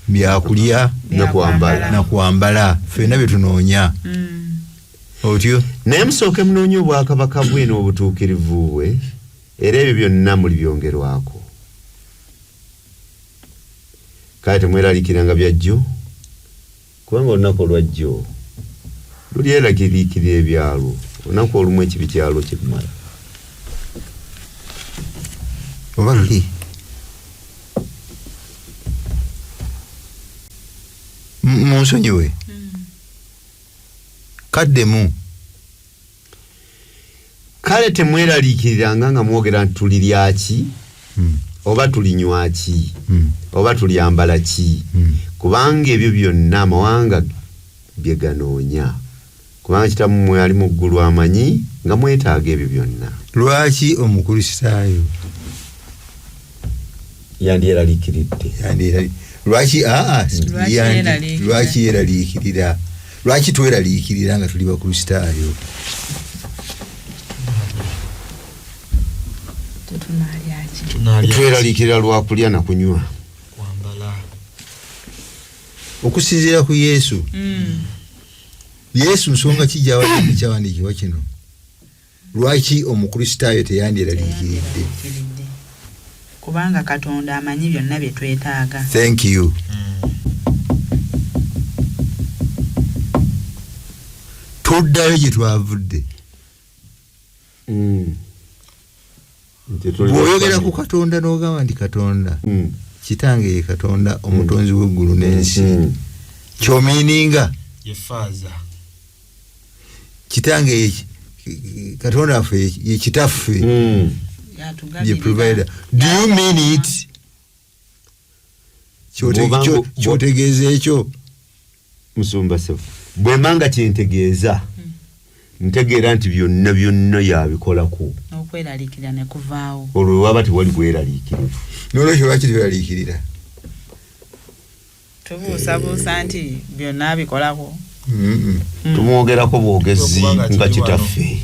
byakulya nakwambala. Nakwambala, ffenna bye tunoonya. Otyo. Naye musooke munoonye obwakabaka bwe n'obutuukirivu bwe, era ebyo byonna mulibyongerwako. Kale temweraliikiranga bya jjo, kubanga olunaku olwa jjo lulyeraliikirira ebyalwo, olunaku olumu ekibi kyalwo kirumala. Oba luli munsonyiwe kaddemu. Kale temweraliikiriranga nga mwogera nti tulirya ki oba tulinywa ki oba tulyambala ki, kubanga ebyo byonna amawanga bye ganoonya. Kubanga kitammwe ali mu ggulu amanyi nga mwetaaga ebyo byonna. Lwaki Omukristaayo yandyeraliikiridde? Lwaki aa Lwaki yeeraliikirira? Lwaki yeeraliikirira? Lwaki tweraliikirira nga tuli Bakristaayo? Tetunaalya ki? Tunaalya. Tweraliikirira lwakulya na kunywa. Kwambala. Okusinziira ku Yesu, Yesu nsonga ki gy'awadde mu kyawandiikibwa kino? Lwaki Omukristaayo teyandyeraliikiridde? Teyandyeraliikiridde. Kubanga Katonda amanyi byonna bye twetaaga. Thank you. Tuddayo gye twavudde. Nti tuli Bw'oyogera ku Katonda n'ogamba nti Katonda kitange ye Katonda omutonzi w'eggulu n'ensi, kyomiininga Ye faaza. Kitange ye Katonda waffe, ye kitaffe, ye provider. Do you mean it? Kyotegeeza ekyo? Musumba sefu, bwe mba nga kyentegeeza, ntegeera nti byonna byonna yabikolako. N'okweraliikirira ne kuvaawo. Olwo waba tewali bweraliikirivu. Nolwekyo lwaki tweraliikirira? Tubuusabuusa nti byonna abikolako. Tumwogerako bwogezi Okubanga nga kiri wano. kitaffe.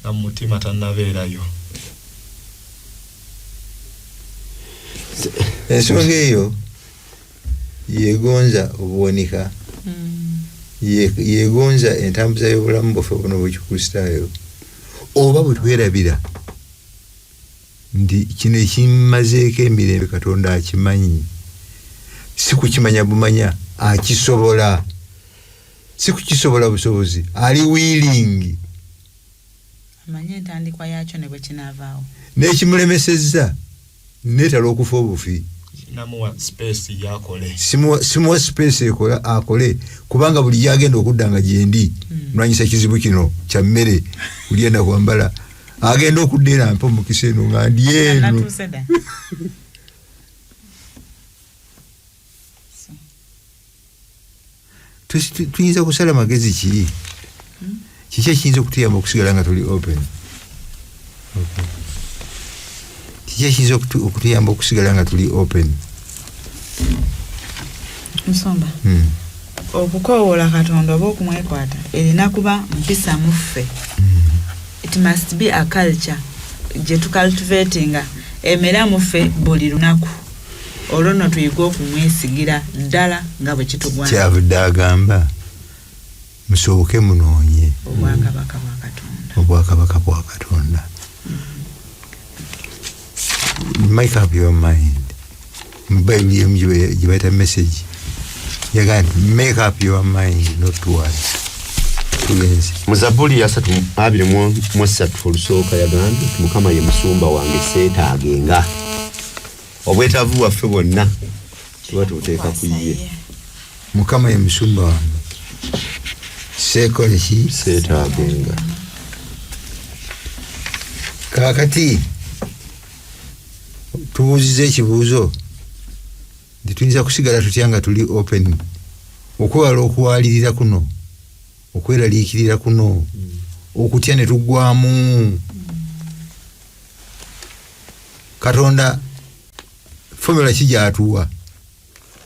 Nga mu mutima tannabeerayo. Ensonga eyo yegonza obuwanika, yegonza entambuza y'obulamu bwaffe buno bw'Ekikristaayo, oba bwe twerabira nti kino ekimazeeko emirembe Katonda akimanyi, si kukimanya bumanya, akisobola, si kukisobola busobozi, ali willing. Tumanye entandikwa yaakyo ne bwe kinaavaawo. N'ekimulemesezza neetala okufa obufi. Namuwa space yakole. Simuwa space ekola akole, kubanga buli gyagenda okudda nga gyendi nlwanyisa kizibu kino kya mmere, kulya na kwambala. Agenda okudda era mpa omukisa eno nga ndi eno. Natuuse dda. Tuyinza kusala magezi ki? Kiki ekiyinza okutuyamba okusigala nga tuli open? Okay. Kiki ekiyinza okutuyamba okusigala nga tuli open? Musumba. Okukoowoola Katonda oba okumwekwata erina kuba mpisa mu ffe. It must be a culture gye tucultivatinga, emera mu ffe buli lunaku. Olwo nno tuyige okumwesigira ddala nga bwe kitugwana. Kyavudde agamba musooke munoonye obwakabaka bwa Katonda. Obwakabaka bwa Katonda. Make up your mind. Mu Bayibuli emu gye bayita Message yagamba nti make up your mind not to worry. Tugenze. Mu Zabbuli 23 olusooka yagambye nti Mukama ye musumba wange, seetaagenga. Obwetaavu bwaffe bwonna tuba tubuteeka ku ye. Mukama ye musumba wange, seekole ki? Seetaagenga. Kaakati tubuuziza ekibuuzo nti tuyinza kusigala tutya nga tuli open okwewala okuwalirira kuno, okweraliikirira kuno, okutya ne tuggwamu? Katonda formula ki gy'atuwa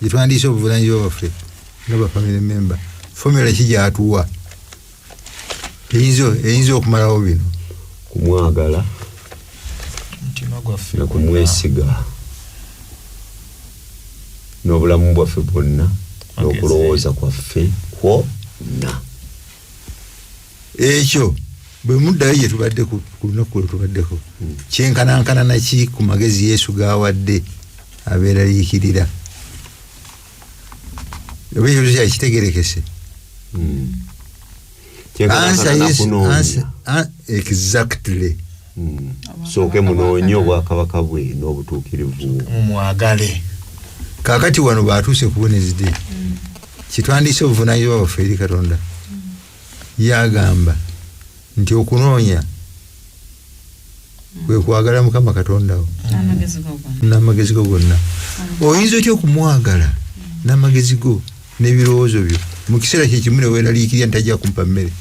gye twandiise obuvunaanyizibwa bwaffe nga ba family member? Formula ki gy'atuwa eyinza okumalawo bino? Kumwagala Mutima gwaffe na kumwesiga n'obulamu bwaffe bwonna n'okulowooza kwaffe kwonna. Ekyo bwe muddayo gye tubadde ku lunaku lwe tubaddeko, kyenkanankana naki ku magezi Yesu g'awadde abeeraliikirira? Oba ekibuuzo kyali kitegerekese? Kyenkanankana Answer yes, nakunoonya. answer, exactly. Sooke munoonye obwakabaka bwe n'obutuukirivu. Mumwagale. Kaakati wano batuuse ku Wednesday, kitwandiise obuvunaanyizibwa bwaffe eri Katonda. Yagamba nti okunoonya kwe kwagala Mukama Katonda wo n'amagezi go gonna. N'amagezi go gonna. Oyinza otya okumwagala n'amagezi go n'ebirowoozo byo mu kiseera kyekimu ne weeraliikirira nti tajja kumpa mmere,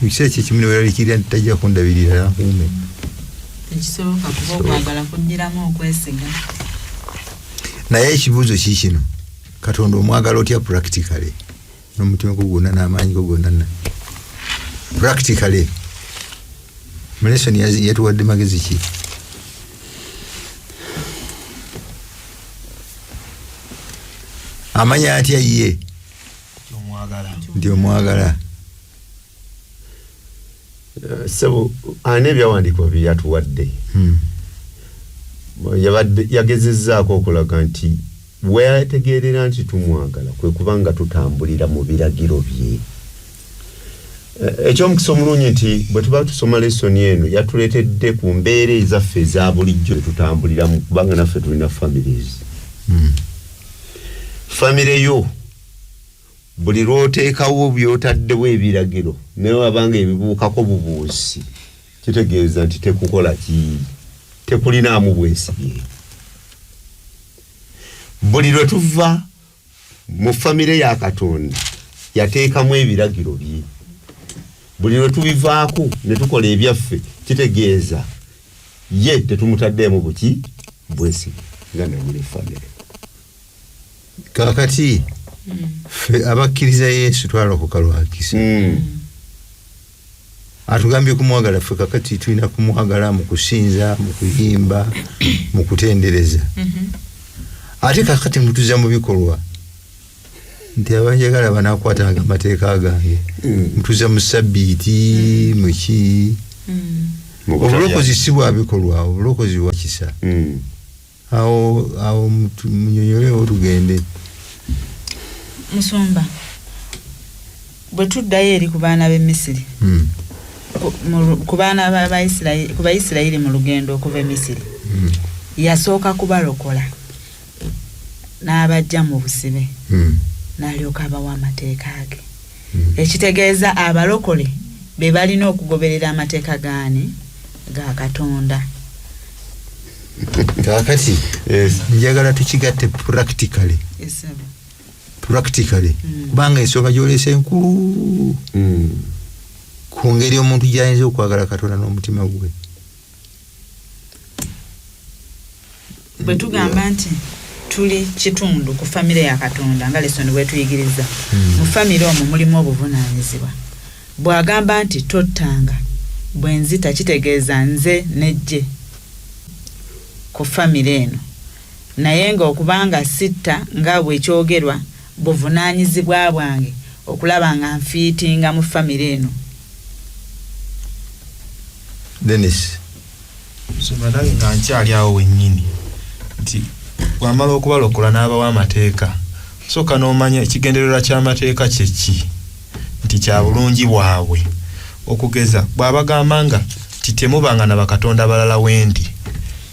mu kiseera kyekimu ne weeraliikirira nti tajja kundabirira nankuume? Tekisoboka, kuba okwagala kugiramu okwesiga. Naye ekibuuzo kiikino: Katonda omwagala otya practically n'omutima gwo gwonna n'amaanyi go gonna? Na practically mu lesson yatuwadde magezi ki? Amanya atya ye Omwagala nti omwagala? Sebo, alina ebyawandiikibwa bye yatuwadde. Yabadde yagezezzaako okulaga nti weyategeerera nti tumwagala kwe kuba nga tutambulira mu biragiro bye. Ekyomukisa omulungi nti bwe tuba tusoma lesoni eno, yatuleetedde ku mbeera ezaffe eza bulijjo tutambuliramu, kubanga naffe tulina families. Famire yo buli lw'oteekawo by'otaddewo ebiragiro, naye wabanga ebibuukako bubuusi, kitegeeza nti tekukola ki? Tekulinaamu bwesige. Buli lwe tuva mu famire ya Katonda, yateekamu ebiragiro bye, buli lwe tubivaako ne tukola ebyaffe, kitegeeza ye tetumutaddeemu buki? Bwesige nga nanyini famire. Kaakati ffe abakkiriza Yesu twalokoka lwakisa. Atugambye kumwagala. Ffe kakati tulina kumwagala mu kusinza, mu kuyimba, mu kutendereza. Ate kakati mutuza mu bikolwa nti abanjagala banakwatanga amateeka gange. Mutuza mu sabbiiti muki? Obulokozi si bwa bikolwa, obulokozi bwa kisa. Awo awo munyonyolewo tugende. Musumba, bwe tuddayo eri ku baana b'e Misiri, Ku baana ku Bayisirayiri mu lugendo okuva e Misiri, yasooka kubalokola n'abajja mu busibe, n'alyoka abawa amateeka ge. Ekitegeeza abalokole be balina okugoberera amateeka gaani? Ga Katonda. Kaakati njagala tukigatte practically. Esebo. Practically, kubanga ensonga gyolesa enkulu ku ngeri omuntu gyayinza okwagala Katonda n'omutima gwe. Bwe tugamba nti tuli kitundu ku famire ya Katonda, nga lesoni bwetuyigiriza, mu famire omwo mulimu obuvunaanyizibwa. Bw'agamba nti tottanga, bwe nzita kitegeeza nze nejje ku famire eno, naye ng'okubanga sitta nga bwekyogerwa, buvunaanyizibwa bwange okulaba nga nfiitinga mu famire eno. Denis. Nsoma nange nga nkyali awo wennyini nti bw'amala okubalokola n'abawa amateeka, sooka n'omanya ekigendererwa ky'amateeka kye ki, nti kya bulungi bwabwe. Okugeza bw'abagamba nga nti temubanga na bakatonda balala wendi,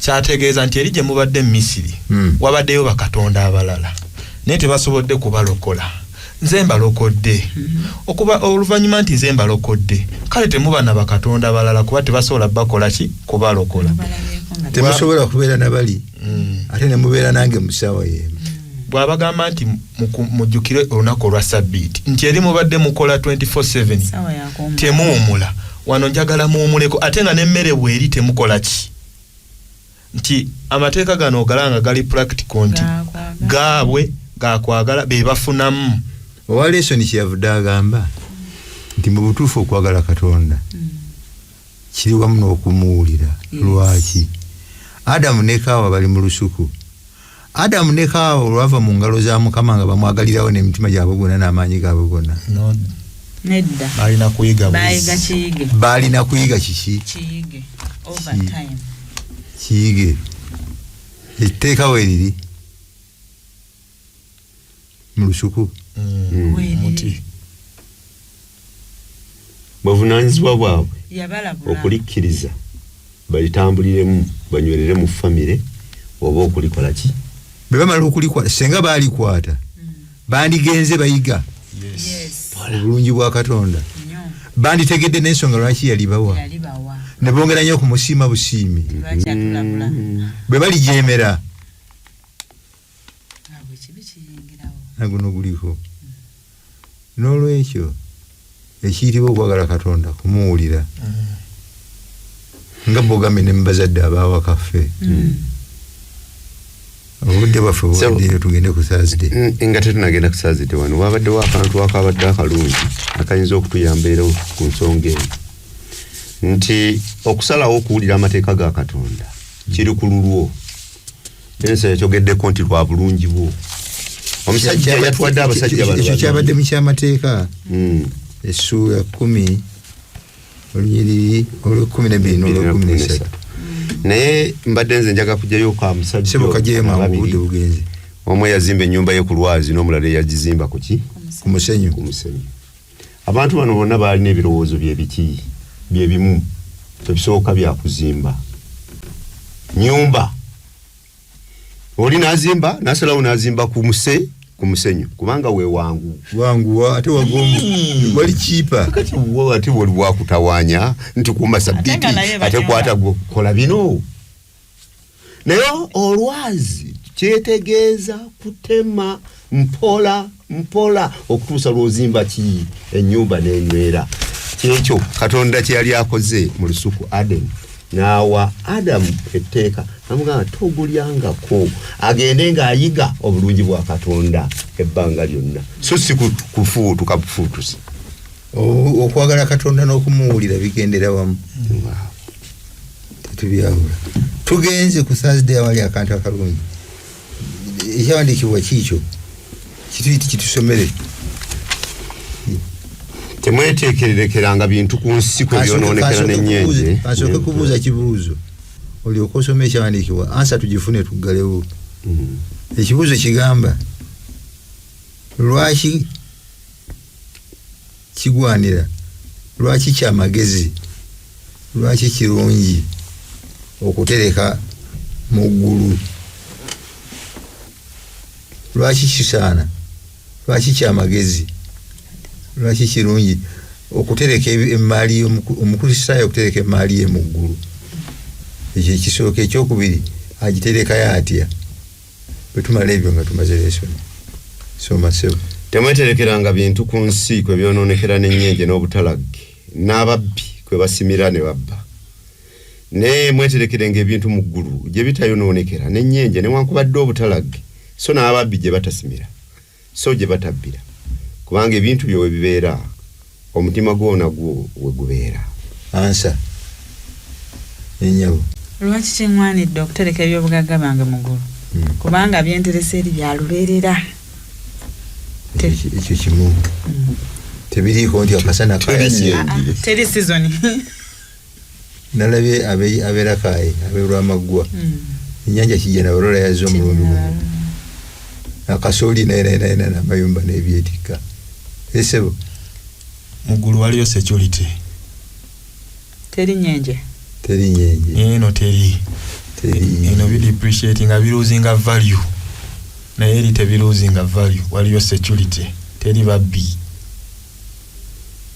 kyategeeza nti eri gye mubadde mu Misiri wabaddeyo bakatonda abalala, naye tebasobodde kubalokola. Nze mbalokodde. Okuba oluvannyuma nti nze mbalokodde, kale temuba na bakatonda balala kuba tebasobola bakola ki? Kubalokola. Temusobola kubeera na bali, ate ne mubeera nange mu ssaawa y'emu. Bw'abagamba nti mujjukire olunaku olwa sabbiiti, nti eri mubadde mukola 24/7, Ssaawa ya kuwummula. temuwummula, wano njagala muwummuleko, ate nga n'emmere bw'eri temukola ki? Nti amateeka gano ogalanga gali practical nti Gakwagala. gaabwe gakwagala be bafunamu. Owa lesoni kyeyavudde agamba nti mu butuufu okwagala Katonda kiri wamu n'okumuwulira. Lwaki Adamu ne Kaawa bali mu lusuku? Adamu ne Kaawa olwava mu ngalo za Mukama nga bamwagalirawo n'emitima gyabwe gonna n'amaanyi gaabwe gonna. No. Nedda. Balina kuyiga Bayiga buyizi. kiyige. Balina kuyiga kiki? Kiyige. Over time. Kiyige. Etteeka we riri mu lusuku. Weeriri. Muti. Buvunaanyizibwa bwabwe Yabalabula. okulikkiriza balitambuliremu, banywerere mu famire oba okulikola ki? Bwe bamala okulikwata, singa baalikwata, bandigenze bayiga Yes. obulungi bwa Katonda. Nnyo. Banditegedde n'ensonga lwaki yalibawa. Yalibawa. Ne bongera nnyo okumusiima busiimi. Lwaki atulabula? Bwe balijeemera, Nga bwe kibi kiyingirawo. Na guno guliko. N'olwekyo ekiyitibwa okwagala Katonda kumuwulira. Nga bw'ogambye ne mu bazadde ab'awaka ffe. Obudde bwaffe buweddeyo, tugende ku Thursday. Nga tetunagenda ku Thursday, wano wabaddewo akantu akabadde akalungi akayinza okutuyamba era ku nsonga eno, nti okusalawo okuwulira amateeka ga Katonda kiri ku lulwo. Ensi yakyogeddeko nti lwa bulungi bwo. Omusajja yatwadde abasajja bano Ekyo babiri. kyabadde mu kyamateeka, essuula 10, olunyiriri olwekumi n'ebbiri n'olwekumi n'esatu. Naye mbadde nze njaga kujjayo ka musajja Sebo, kajjayo mangu, babiri. obudde bugenze. Omu yazimba ennyumba ye ku lwazi n'omulala eyagizimba ku ki? Ku musenyu. Ku musenyu. Abantu bano bonna baalina ebirowoozo byebiki? Byebimu. Ebisooka byakuzimba nyumba. Oli n'azimba, n'asalawo n'azimba ku musenyu kubanga we wangu. Wanguwa ate wagomu, wali kiipa. Kati wo ate woli bwakutawaanya nti kuuma sabbiiti, Ate nga naye ate banyumba. kwata kola bino. Naye olwazi kyetegeeza kutema mpola mpola okutuusa lw'ozimba ki? Ennyumba n'enywera. Kyekyo Katonda kye yali akoze mu lusuku Aden, n'awa Adamu etteeka, namugamba togulyangako, agende ng'ayiga obulungi bwa Katonda ebbanga lyonna, so si kufuutuka bufuutusi. Okwagala Katonda n'okumuwulira bigendera wamu, tetubyawula. Tugenze ku Thursday, awali akantu akalungi. Ekyawandiikibwa kiikyo kituyiti, kitusomere. Temweteekererekeranga bintu ku nsi kwe byonoonekera n'ennyenje. Kansooke kubuuza kibuuzo, olyoke osome ekyawandiikibwa, answer tugifune, tuggalewo. Ekibuuzo kigamba, lwaki kigwanira, lwaki kyamagezi Lwaki kirungi okutereka mu ggulu? Lwaki kisaana? Lwaki kyamagezi? Lwaki kirungi okutereka emmaali y'Omukristaayo, okutereka emmaali ye mu ggulu? Ekyo ekisooka. Ekyokubiri, agiterekayo atya? Bwe tumala ebyo nga tumaze lesson. Soma, ssebo. Temweterekeranga bintu ku nsi kwe byonoonekera n'ennyenje n'obutalagge n'ababbi kwe basimira ne babba, naye mweterekerenga ebintu mu ggulu gye bitayonoonekera n'ennyenje newankubadde obutalagge, so n'ababbi gye batasimira so gye batabbira, kubanga ebintu byo we bibeera, omutima gwo nagwo we gubeera. Answer, ennyabo. Lwaki kiŋŋwanidde okutereka ebyobugagga byange mu ggulu? Kubanga byenteresa eri bya lubeerera. Ekyo kimu, tebiriiko nti akasana kayase. Teri. Ah, ah, teri season. Nalabye abeerakaye aberwamaggwa, ennyanja kijja nabalola yazze omulundi gumu, akasooli naye naye naye naye amayumba n'ebyetikka, esebo. Mu ggulu waliyo security. Teri nyenje. Teri nyenje. Eno teri. Teri. Eno bidepreciating nga bilosinga value, naye eri tebilosinga value. Waliyo security, teri babbi.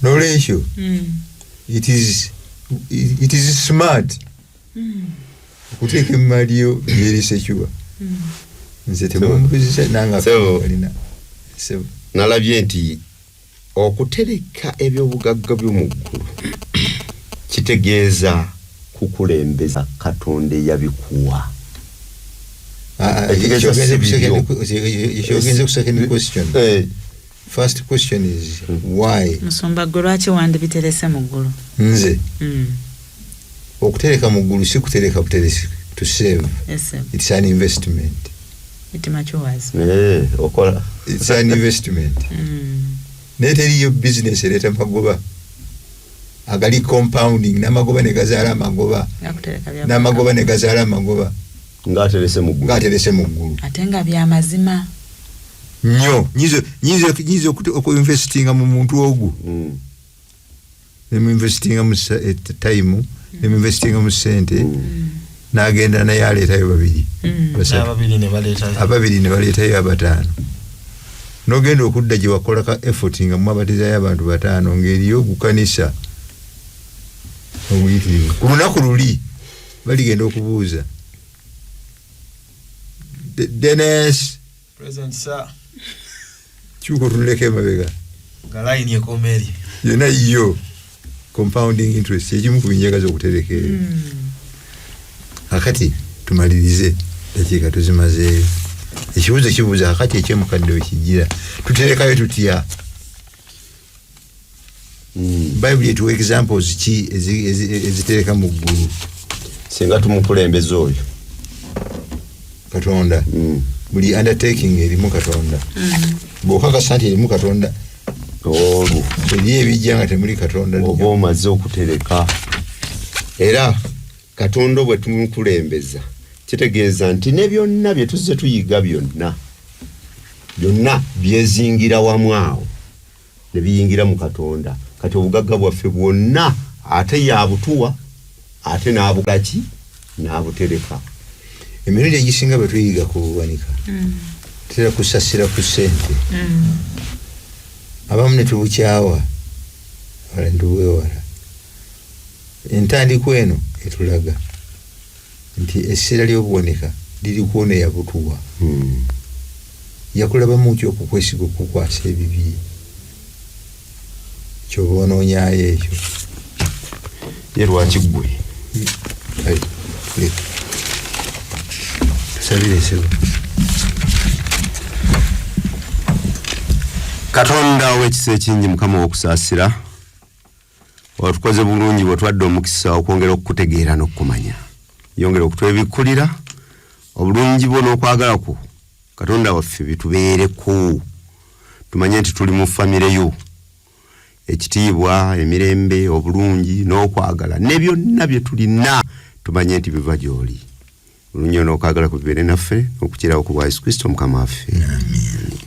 Nolwekyo it is smart okuteeka emmaali yo gyeri secure. Nze temumbuzisa nange. Sebo. Alina, sebo. Nalabye nti okutereka ebyobugagga byo mu ggulu kitegeeza kukulembeza Katonda eyabikuwa. Ah, ah, Ekitegeeza si bibyo. Ekyogenze ku second question. First question is why? Musumba, gwe lwaki wandibiterese mu ggulu? Nze okutereka mu ggulu si kutereka buteresi to save. Yes, sir. It's an investment. It matures. Okola. It's an investment. Naye teriyo business ereeta magoba agali compounding, n'amagoba ne gazaala amagoba, Gakutereka bya n'amagoba ne gazaala amagoba, ng'aterese mu ggulu. Ng'aterese mu ggulu. Ate nga byamazima. Nnyo nyinza okuinvestinga mu muntu ogwo, nemuinvestinga mu time, nemuinvestinga mu sente, n'agenda naye aleetayo babiri, basatu, n'ababiri ne baleeta ababiri ne baleetayo abataano, n'ogenda okudda gye wakola ka effort nga mwabatizayo abantu bataano, ng'eriyo ogukanisa omuyitirivu. Ku lunaku luli baligenda okubuuza, "Denis." Present, sir. Kyuka otunuleko emabega. Nga layini ekoma eri. Yonna yo compounding interest, ekimu ku binjagaza okutereka eyo. Akati tumalirize, dakiika tuzimazeeyo. Ekibuuzo kibuuza akati ekyemukadde wekijira, tuterekayo tutya? Bayibuli etuwa examples ki ezitereka mu ggulu? Singa tumukulembeza oyo. Katonda. Buli undertaking erimu Katonda, bw'okakasa nti erimu Katonda, olwo eri ebijja nga temuli Katonda. Oba omaze okutereka, era Katonda bwe tumukulembeza kitegeeza nti ne byonna bye tuzze tuyiga byonna byonna byezingira wamu awo ne biyingira mu Katonda. Kati obugagga bwaffe bwonna ate yabutuwa, ate n'abugaki n'abutereka. Emirundi egisinga bwe tuyiga ku buwanika, tutera kusasira ku ssente, abamu ne tubukyawa, abalala ne tubwewala. Entandikwa eno etulaga nti essira ly'obuwanika liri kwona eyabutuwa. Yakulabamu ki okukwesiga okukwasa ebibi kyoba onoonyayo ekyo? Ye lwaki ggwe? Kale, leka tusabire, ssebo. Katonda ow'ekisa ekingi, Mukama w'okusaasira, otukoze bulungi bwetwadde omukisa okwongera okukutegeera n'okukumanya. Yongera okutwebikkulira obulungi bwo n'okwagala kwo, Katonda waffe, bitubeereko, tumanye nti tuli mu famire yo. Ekitiibwa, emirembe, obulungi n'okwagala ne byonna bye tulina, tumanye nti biva gy'oli. Bulungi n'okwagala kubibeere naffe n'okukirawo ku bwa Yesu Kristo Mukama waffe. Amen.